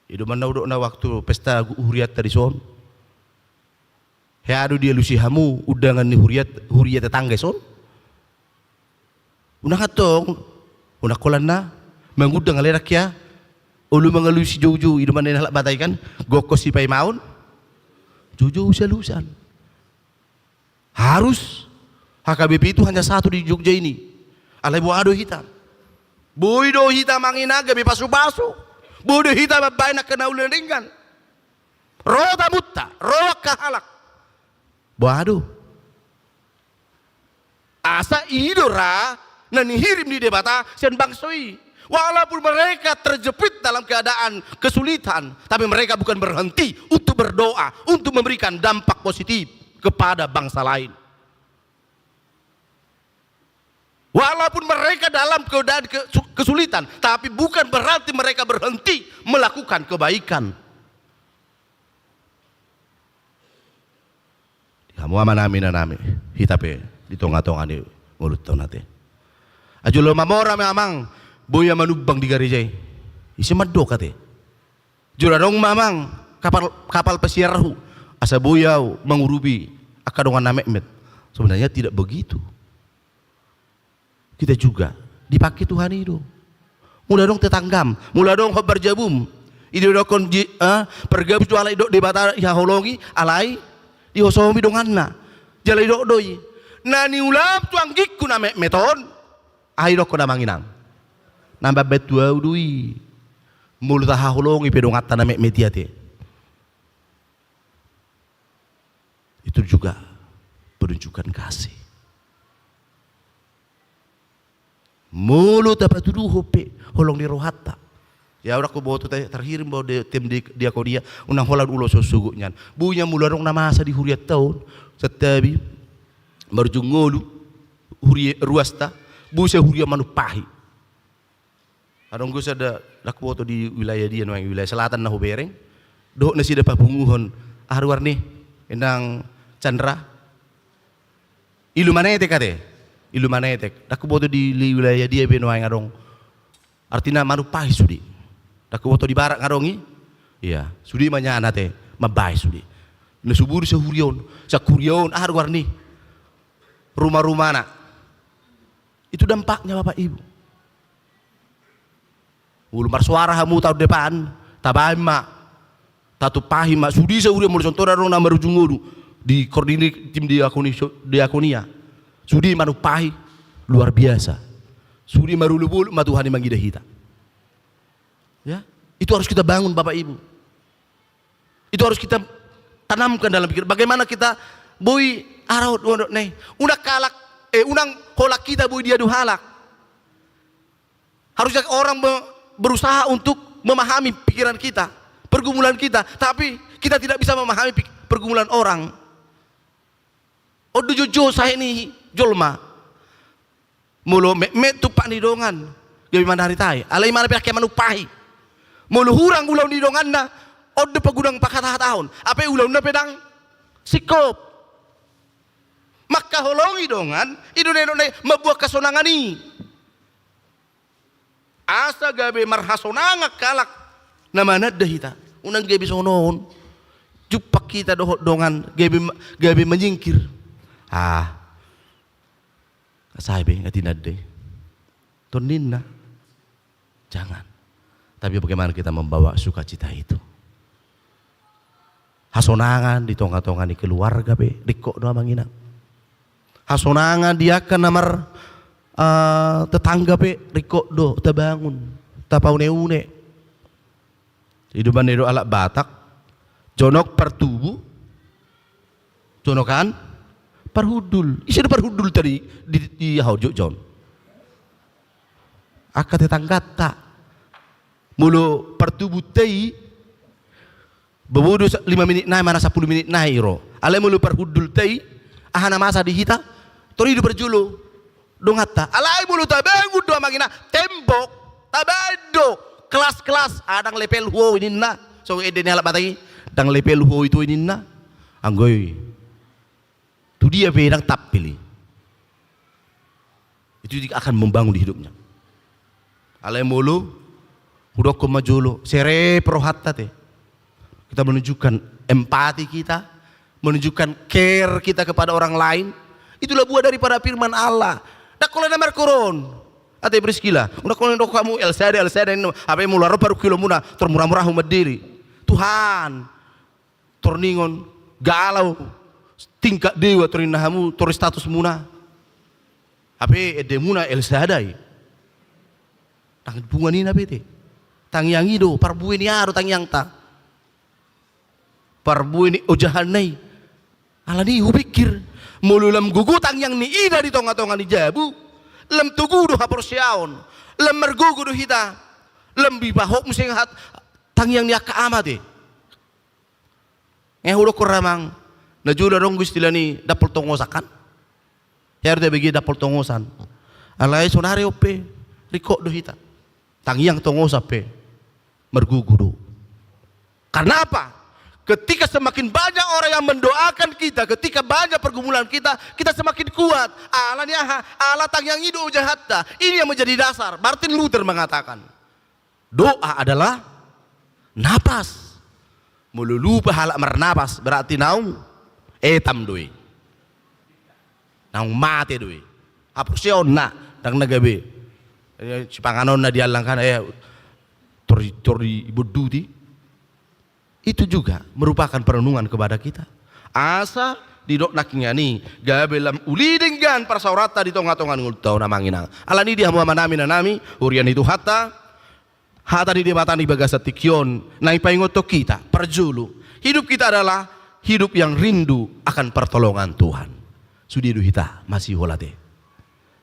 I do umbahen na hudok na waktu pesta gu-, hurianta dison. Hea do dialusi hamu undangan ni huriat, huria tetangga dison? Unang antong, unang holan na mangundang, alai ndang hea olo mangalusi joujou, i do umbahen na halak Batak i kan, gokhon sipaimaon, joujou sialusan. Harus H K B P itu hanya satu di Jogja ini. Alai boha do hita? Boi do hita amang inang gabe pasupasu. Boi do hita mambaen angka na uli na denggan. Ro tamunta, ro angka halak. Boha do? Asa i do ra na nihirim ni Debata sian bangso i. Walaupun mereka terjepit dalam keadaan kesulitan, tapi mereka bukan berhenti untuk berdoa, untuk memberikan dampak positif kepada bangsa lain. Walaupun mereka dalam keadaan kesu-, kesulitan, tapi bukan berarti mereka berhenti melakukan kebaikan. Di hamu amanami, inanami, hita pe di tonga-tonga ni ngolunta on ate. Ai jolo mamora ma amang, boi au manumbang di gareja i. Ise mandok ate? Jolo adong ma amang kapal, kapal pesiarhu, asa boi au mangurupi angka dongan na metmet. Sebenarnya tidak begitu. Kita juga dipake Tuhan i do. Molo adong tetanggam, molo adong hombar jabum, i do didokkon ji-, eh, pargabus do, alai didok Debata dihaholongi, alai dihosomi donganna. Jala didok do i, na niulahon tu anggingku na metmet on, aha didokkon amang inang? Na mambaen tu au do i. Molo tahaholongi pe donganta na metmet i ate. Itu juga penunjukan kasih. Molo tapatuduhon pe holong ni rohanta. Ya, ndang huboto, terhirim bahwa di, tim di, diakonia, unang holan ulos on sogot nian. Boi nian molo adong na masa di hurianta on, santabi, marujung ngolu, huria ruasta, boi sai huria manumpahi. Adong do sada, ndang huboto di wilayah dia nuaeng, wilayah selatan na hubereng, dohot nasida papunguhon, aha do goarna i, Inang Chandra, Ilumanetek ate. Ilumanetek. Ndang huboto di, di wilayah dia be nuaeng adong. Artina manumpahi sude. Ndang huboto di barat nga adong i. Iya, sude ma nian ate, mambahen sude. Na subur sahuria on, sahuria on, aha do goarna i, ruma-rumana. Itu dampaknya, Bapak Ibu. Molo marsoara hamu taon depan, tabahen ma, tatumpahi ma, sude sahuria, molo songon na adong na marujung ngolu di koordinir tim diakoni-, diakonia. Sude manumpahi, luar biasa. Sude marolopolop ma Tuhan i mangida hita. Ya, itu harus kita bangun, Bapak Ibu. Itu harus kita tanamkan dalam pikiran. Bagaimana kita boi arahut, unang halak, eh, unang holan hita boi diadu halak. Harusnya orang be-, berusaha untuk memahami pikiran kita, pergumulan kita, tapi kita tidak bisa memahami pik-, pergumulan orang. On do jotjot sahe ni jolma. Molo metmet tumpak ni dongan, gabe mandaritai. Alai ima na pe angka manumpahi. Molo hurang ulaon ni donganna, on do pagunang pangkatahatahon. Hape ulaonna pe ndang singkop. Mangkaholongi dongan, i do na nidok na i mamboan hasonangan i. Asa gabe marhasonangan halak na mananda hita. Unang gabe songon on. Jumpang hita dohot dongan, gabe, gabe menyingkir. Ah. Sae be, nga tinanda i. Tonninna. Jangan. Tapi bagaimana kita membawa sukacita itu? Hasonangan di tonga-tonga ni keluarga pe, ringkot do amang inang. Hasonangan di angka na mar, eh, tetangga pe, ringkot do tabangun, tapaune-une. I do umbahen na nidok halak Batak, jonok partubu, jonokan parhundul. Ise do parhundulta di, di, di aha on, jotjot on? Angka tetangganta. Molo partubunta i, bobo do sa-, lima minit nai, manang sampulu minit nai ro. Alai molo parhundulta i, aha na masa di hita, tor i do parjolo donganta. Alai molo tabangun do amang inang, tembok, tabahen do, kelas-kelas, ah, ndang level ho ninna. Songon ende ni halak Batak i, ndang level ho itu ninna. Anggo i. Tu dia pe ndang tampil i. Itu akan membangun di hidupnya. Alai molo, hudokkon ma jolo, serep rohanta te. Kita menunjukkan empati kita, menunjukkan care kita kepada orang lain. Itulah buah daripada firman Allah. Ndang holan na markoron. Ate Priskila, ndang holan didok hamu El Shaddai, El Shaddai, hape molo ro parungkilonmuna, tor mura-mura hamu mandiri. Tuhan, tor ningon, galau, tingkat dewa tor ninna hamu, tor statusmuna. Hape endemuna El Shaddai. Ndang punguan i na pe te. Tangiang i do, parbue ni aha do tangiangta? Parbue ni ojahanna i. Alani i hupikir, molo lam gogo tangiang ni ida di tonga-tonga ni jabu, lam togu do haporseaon, lam margogo do hita, lam dipahot muse hat-, tangiang ni angka ama te. Nga hudokkon ra amang, na jolo adong do istilah ni dampol tongosan kan? Hea do tabege dampol tongosan. Alai sonari on pe, ringkot do hita. Tangiang tongosan pe, margogo do. Karena apa? Ketika semakin banyak orang yang mendoakan kita, ketika banyak pergumulan kita, kita semakin kuat. Alani aha? Ala tangiang i do ojahanta. Ini yang menjadi dasar. Martin Luther mengatakan, doa adalah napas. Molo lupa halak marnapas, berarti naung etam do i. Naung mate do i. Haporseaonna, ndang na gabe. Eh, sipanganonna diallang kan, eh, tor di, tor di bonduti. Itu juga merupakan perenungan kepada kita. Asa didok nangkiningan i, gabe lam uli denggan parsaoranta di tonga-tonga ni ngolunta on amang inang. Alani i di hamu amanami, inanami, huria ni Tuhanta, hata ni Debata di bagasan tingki on, naeng paingothon hita, parjolo. Hidup kita adalah hidup yang rindu akan pertolongan Tuhan. Sude do hita masiol ate.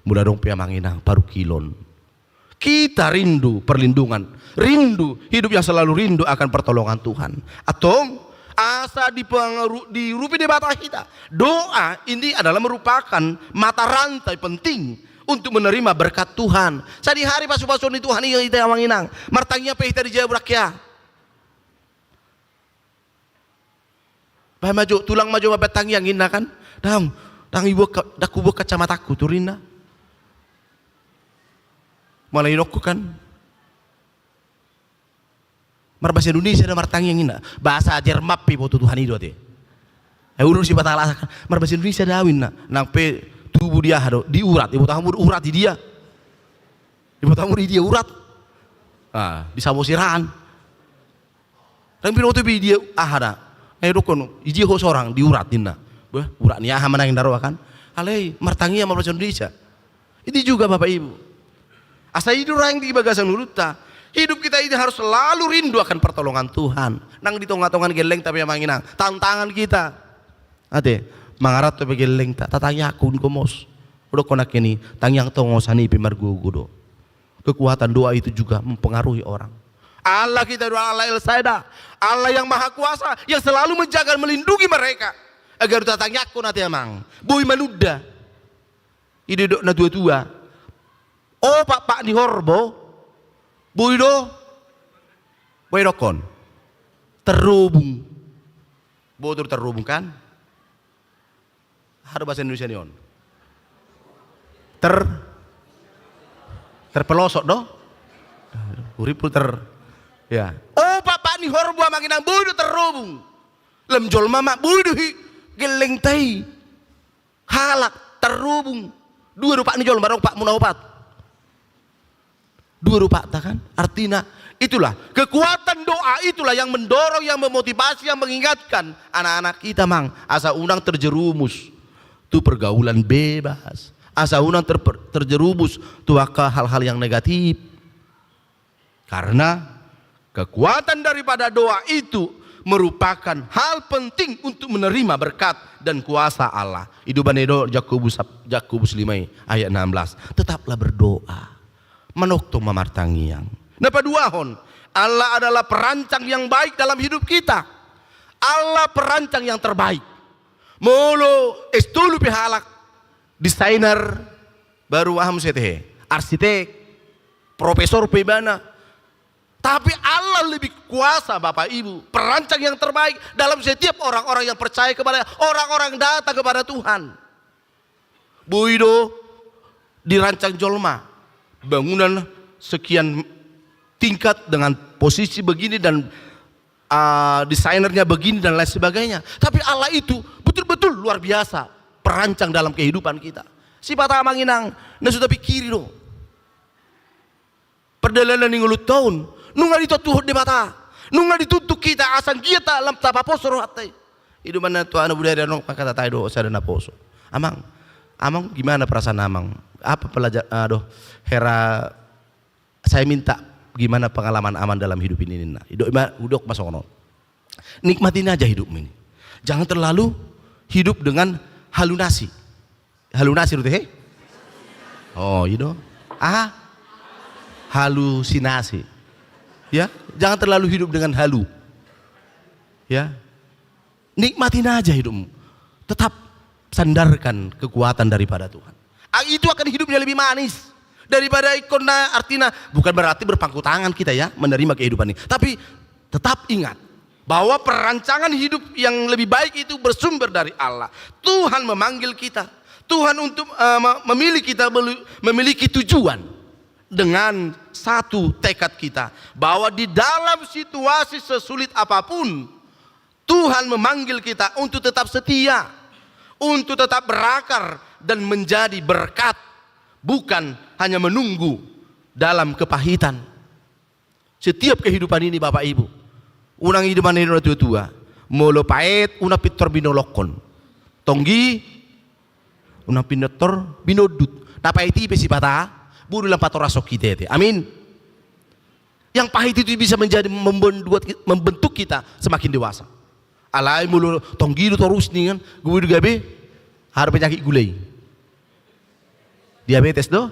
Molo adong pe amang inang parungkilon. Kita rindu perlindungan, rindu hidup yang selalu rindu akan pertolongan Tuhan. Antong, asa dipengaru-, diurupi Debata hita. Doa ini adalah merupakan mata rantai penting untuk menerima berkat Tuhan. Sadihari pasu-pasuon ni Tuhan i hita amang inang. Martangiang pe hita di jabu rakyat. Bahen ma jo, tulang ma jo mambahen tangiang inna kan. Dang, dang ibuat ka-, dang hubuat kacamatangku tu ninna. Molo idokkon kan. Marbahasa Indonesia do martangiang inna. Bahasa Jerman pe iboto Tuhan i do ate. Eh, urus si batala kan. Marbahasa Indonesia do au inna. Nang pe tubu di aha do, di urat. Iboto hamu urat di dia. Iboto hamu di dia urat. Ah, di Samosir an. Dang binoto be i dia aha da. Eh, dokkon, i dia ho sorang di urat ninna. Beh, urat ni aha manang inda roa kan. Alai martangiang marbahasa Indonesia. Ini juga Bapak Ibu. Asa i do raing di bagasan ngolunta. Hidup kita ini harus selalu rindu akan pertolongan Tuhan. Nang di tonga-tonga ni gellengta pe amang inang. Tantangan kita. Ate, mangaranto pe gellengta. Tatangiangkon gomos. Udokkon nangkin i, tangiang tongon sanipi margogo do. Kekuatan doa itu juga mempengaruhi orang. Allah kita adalah Allah El Shaddai, Allah yang Maha Kuasa, yang selalu menjaga dan melindungi mereka. Agar tatangiangkon ate amang, boi manunda. I do didok na tua-tua. Opat pat ni horbo, boi do, boi dokkon. Terhubung. Botul terhubung kan? Aha do bahasa Indonesia ni on? Ter, terpelosok do? Hurippu ter, ya. Opat pat ni horbo amang inang boi do terhubung. Lam jolma ma boi do hi gellengta i. Halak terhubung. Dua do pat ni jolma, adong pat muna opat. Dua rupanta kan? Artina, itulah, kekuatan doa itulah yang mendorong, yang memotivasi, yang mengingatkan anak-anak kita, Mang, asa unang terjerumus tu pergaulan bebas, asa unang ter-, terjerumus tu angka hal-hal yang negatif. Karena kekuatan daripada doa itu merupakan hal penting untuk menerima berkat dan kuasa Allah. I do baen i do Jakobus, Jakobus lima i ayat enam belas. Tetaplah berdoa. Manongtong ma martangiang. Na paduahon, Allah adalah perancang yang baik dalam hidup kita. Allah perancang yang terbaik. Molo S tolu pe halak, desainer, baru aha muse tehe, arsitek, profesor pe ibana. Tapi Allah lebih kuasa, Bapak Ibu, perancang yang terbaik dalam setiap orang-orang yang percaya kepada, orang-orang datang kepada Tuhan. Boi do dirancang jolma bangunan sekian tingkat dengan posisi begini dan, ah, desainernya begini dan lain sebagainya. Tapi Allah itu betul-betul luar biasa perancang dalam kehidupan kita. Sipata amang inang, na so tapikiri do. Pardalanan ni ngolunta on, nunga ditontuhon Debata, nunga dituntuk hita asa anggiat lam tapaposo rohanta i. I do baen na tu anak budaya Danau, maka tatai do sada naposo. Amang, amang, gimana perasaan amang? Apa pelajar, aduh, hera, saya minta gimana pengalaman amang dalam hidup ini, ninna. I do ima, hudok ma songon on. Nikmatin aja hidupmu ini. Jangan terlalu hidup dengan halusinasi. Halusinasi do tehe? Oh, i do. Aha? Halusinasi. Ya, jangan terlalu hidup dengan halu. Ya. Nikmatin aja hidupmu. Tetap sandarkan kekuatan daripada Tuhan. Ah, itu akan hidupnya lebih manis daripada ingkon na, artina, bukan berarti berpangku tangan kita ya, menerima kehidupan ini. Tapi tetap ingat bahwa perancangan hidup yang lebih baik itu bersumber dari Allah. Tuhan memanggil kita. Tuhan untuk, eh, me-, memilih kita belu-, memiliki tujuan dengan satu tekad kita bahwa di dalam situasi sesulit apapun, Tuhan memanggil kita untuk tetap setia, untuk tetap berakar dan menjadi berkat, bukan hanya menunggu dalam kepahitan. Setiap kehidupan ini, Bapak Ibu, unang i do manang na tua-tua, molo paet unang pintor binolongkon. Tonggi, unang pintor binondut. Na paet i pe sipata, boi do lam patorashon hita i ate. Amin. Yang pahit itu bisa menjadi membuat, membentuk kita semakin dewasa. Alai molo tonggi do torus ningan, gabe do gabe, aha do penyakit gula i? Diabetes do?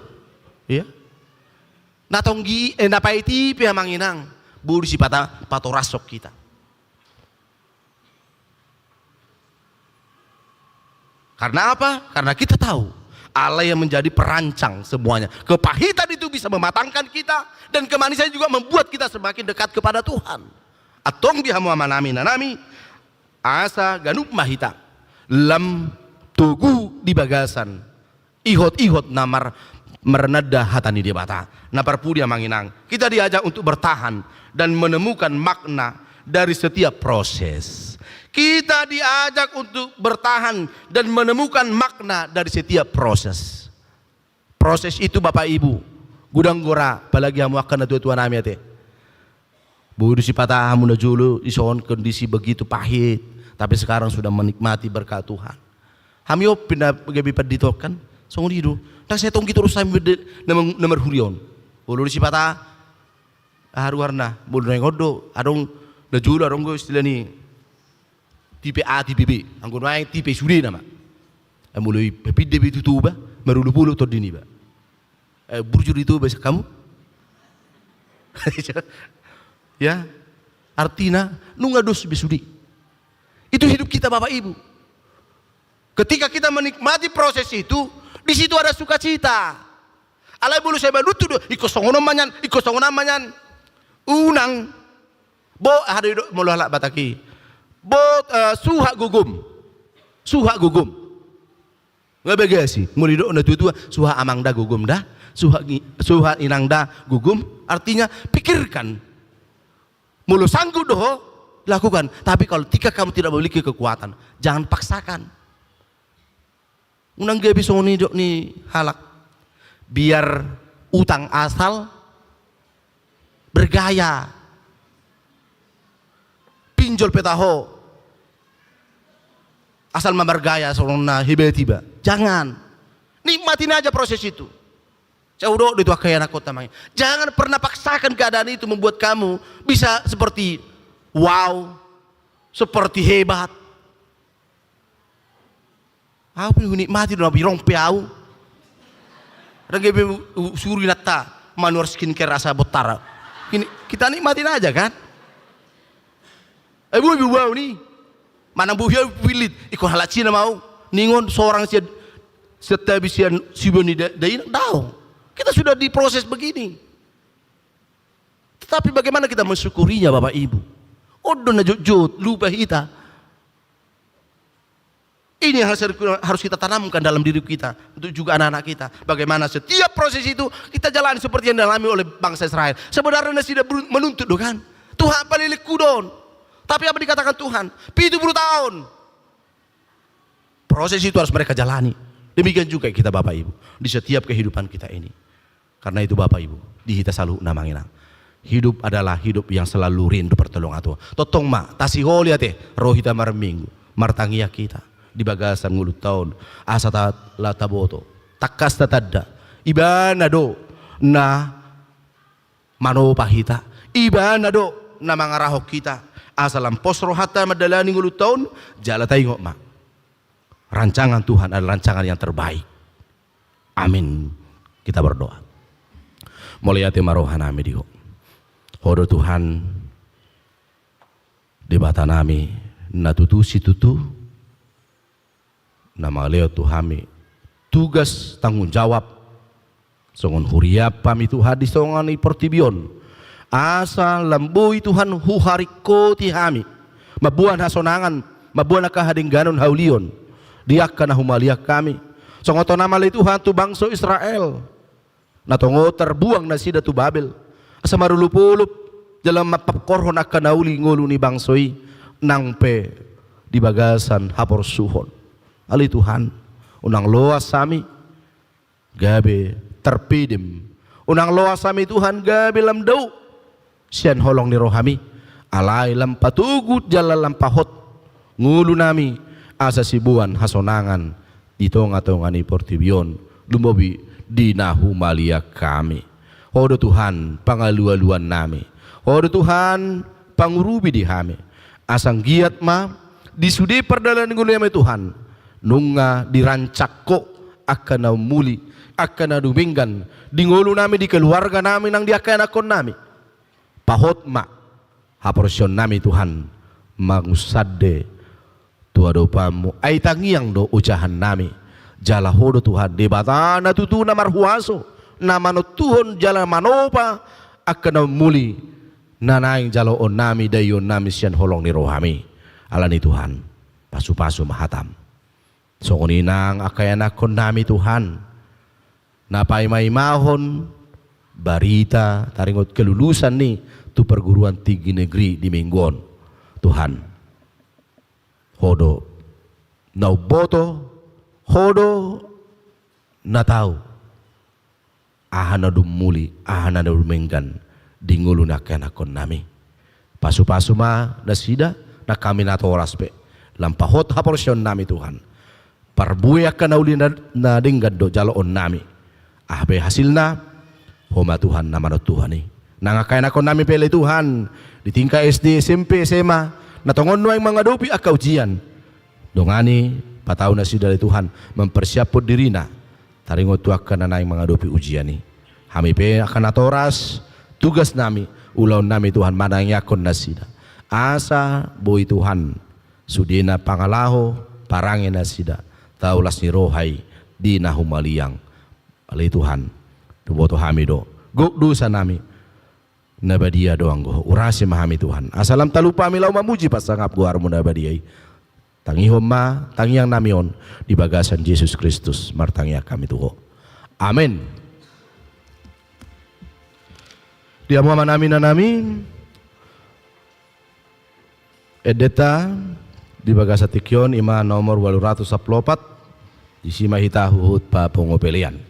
Iya. Na tonggi, eh, na pahit i pe amang inang, boi do sipata patorashon hita. Karena apa? Karena kita tahu Allah yang menjadi perancang semuanya. Kepahitan itu bisa mematangkan kita, dan kemanisan juga membuat kita semakin dekat kepada Tuhan. Antong di hamu amanami, inanami, asa ganup ma hita lam togu di bagasan ihot-ihot na mar-, marnanda hata ni Debata. Na parpudi amang inang, kita diajak untuk bertahan dan menemukan makna dari setiap proses. Kita diajak untuk bertahan dan menemukan makna dari setiap proses. Proses itu, Bapak Ibu, godang gora, apalagi hamu angka na tua-tua nami ate. Boi do sipata hamu na jolo, dison kondisi begitu pahit, tapi sekarang sudah menikmati berkat Tuhan. Hami on pe na gabe pandita on kan, songon i do. Ndang sai tonggi torus hami de-, na meng-, na marhuria on. Olo do sipata, aha ruarna, molo naeng on do, adong, na jolo adong do istilah ni tipe A, tipe B. Anggo nuaeng tipe sudena ma. Eh, molo i, pinda be tu Toba, marolopolop tondi niba. Eh, burju di Toba sian hamu? Ya. Artina, nunga dos be sude. Itu hidup kita, Bapak Ibu. Ketika kita menikmati proses itu, di situ ada sukacita. Alai molo sai manuntut do, ingkon songon on ma nian, ingkon songon on ma nian. Unang. Bo, aha do i do, molo halak Batak i. Bo, eh, suhat gogom. Suhat gogom. Nga bagasi. Molo didok na tua-tua, suhat amang da gogom da. Suhat ngi-, suhat inang da gogom. Artinya, pikirkan. Molo sanggup do ho, lakukan. Tapi kalau ketika kamu tidak memiliki kekuatan, jangan paksakan. Unang gabe songon i didok ni halak. Biar utang asal bergaya. Pinjol pe taho. Asal ma margaya songon na hebat iba. Jangan. Nikmatin aja proses itu. Sai hudok do tu angka ianakhonta, amang. Jangan pernah paksakan keadaan itu membuat kamu bisa seperti wow, seperti hebat. Au pe hunikmati do, na birong pe au. Ndang gabe hu-, hu-, suru inanta Manuar Skincare asa bontar. Hini-, kita nikmatin aja kan. Eh, boi be au ni. Manang boi au pillit. Ingkon halak Cina ma au. Ningon sorang sian, sian tabi sian siba ni da-, dainang, daong. Kita sudah diproses begini. Tetapi bagaimana kita mensyukurinya, Bapak Ibu? On do na jotjot, lupa hita. Ini yang harus, harus kita tanamkan dalam diri kita, untuk juga anak-anak kita. Bagaimana setiap proses itu kita jalani seperti yang dialami oleh bangsa Israel. Sebenarnya nasida berun-, menuntut do kan. Tuhan, palelenghu do on. Tapi apa dikatakan Tuhan? Pitu puluh tahun. Proses itu harus mereka jalani. Demikian juga kita, Bapak Ibu, di setiap kehidupan kita ini. Karena itu, Bapak Ibu, di hita saluhutna, amang inang, hidup adalah hidup yang selalu rindu pertolongan Tuhan. Tongtong ma, tasiholi ate, ro hita marminggu, martangiang hita di bagasan ngolunta on, asa ta-, la taboto. Tangkas tatanda, Ibana do na manopa hita, Ibana do na mangarahon hita, asa lam pos rohanta mandalani ngolunta on. Jala taingot ma, rancangan Tuhan adalah rancangan yang terbaik. Amin. Kita berdoa. Mauliate ma rohanami di Ho. Ho do Tuhan, Debatanami na tutu situtu, na mangalehon tu hami tugas tanggung jawab songon huriaM, Tuhan, di tonga ni portibi on. Asa lam boi, Tuhan, huharingkoti hami, mamboan hasonangan, mamboan angka hadengganon haulion di angka na humaliang hami. Songon on ma, ale Tuhan, tu bangso Israel, na tongon tarbuang nasida tu Babel, asa marolopolop jala mampangkorhon angka na uli ngolu ni bangso i, nang pe di bagasan haporsuhon. Ale Tuhan, unang loas hami gabe tarpedem. Unang loas hami, Tuhan, gabe lam dao sian holong ni rohaMi. Alai lam patogu jala lam pahot ngolunami, asa siboan hasonangan di tongatonga ni portibi on, lumobi di na humaliang hami. Ho do, Tuhan, pangalualuannami. Ho do, Tuhan, pangurupi di hami. Asa anggiat ma Di sude pardalanan ni ngolunami Tuhan, nunga dirancak Ho angka na ummuli, angka na dumenggan, di ngolunami, di keluarganami, nang di angka ianakkonnami. Pahot ma haporseaonnami Tuhan, mangunsande tu adopanMu. Ai tangiang do ojahannami. Jala Ho do Tuhan, Debata na tutu na marhuaso, na manontuhon jala manopa angka na ummuli, na naeng jaloonnami, daionnami sian holong ni rohaMi. Alani Tuhan, pasupasu ma hataM. Songon i nang angka ianakkonnami Tuhan, na paimaimahon barita taringot kelulusan ni tu perguruan tinggi negeri di minggu on. Tuhan, Ho do na umboto, Ho do na tau aha na dumuli, aha na dumenggan di ngolu ni angka ianakkonnami. Pasupasu ma nasida, nang hami natoras pe, lam pahot haporseaonnami Tuhan. Parbue angka na uli na, na denggan do jaloonnami. Aha pe hasilna, Ho ma Tuhan na manontuhon i. Nang angka ianakkonnami pe ale Tuhan, di tingkat S D, S M P, S M A, na tongon nuaeng mangadopi angka ujian. Dongani, patau nasida ale Tuhan, mempersiaphon dirina taringot tu angka na naeng mangadopi ujian i. Hami pe angka natoras, tugasnami, ulaonnami Tuhan, manangianghon nasida. Asa boi Tuhan, sudena pangalaho, parange nasida, tau las ni roha i di na humaliang. Ale Tuhan, huboto hami do gok dosanami, na badia do anggo Ho. Urasi ma hami Tuhan, asa lam talupa hami laho mamuji pasangap goarMu na badia i. Tangihon ma tangiangnami on di bagasan Jesus Kristus, martangiang hami tu Ho. Amen. Di hamu amanami, inanami, endenta di bagasan tingki on i ma nomor ualu ratus sampulu opat, disi ma hita huhut papungu pelean.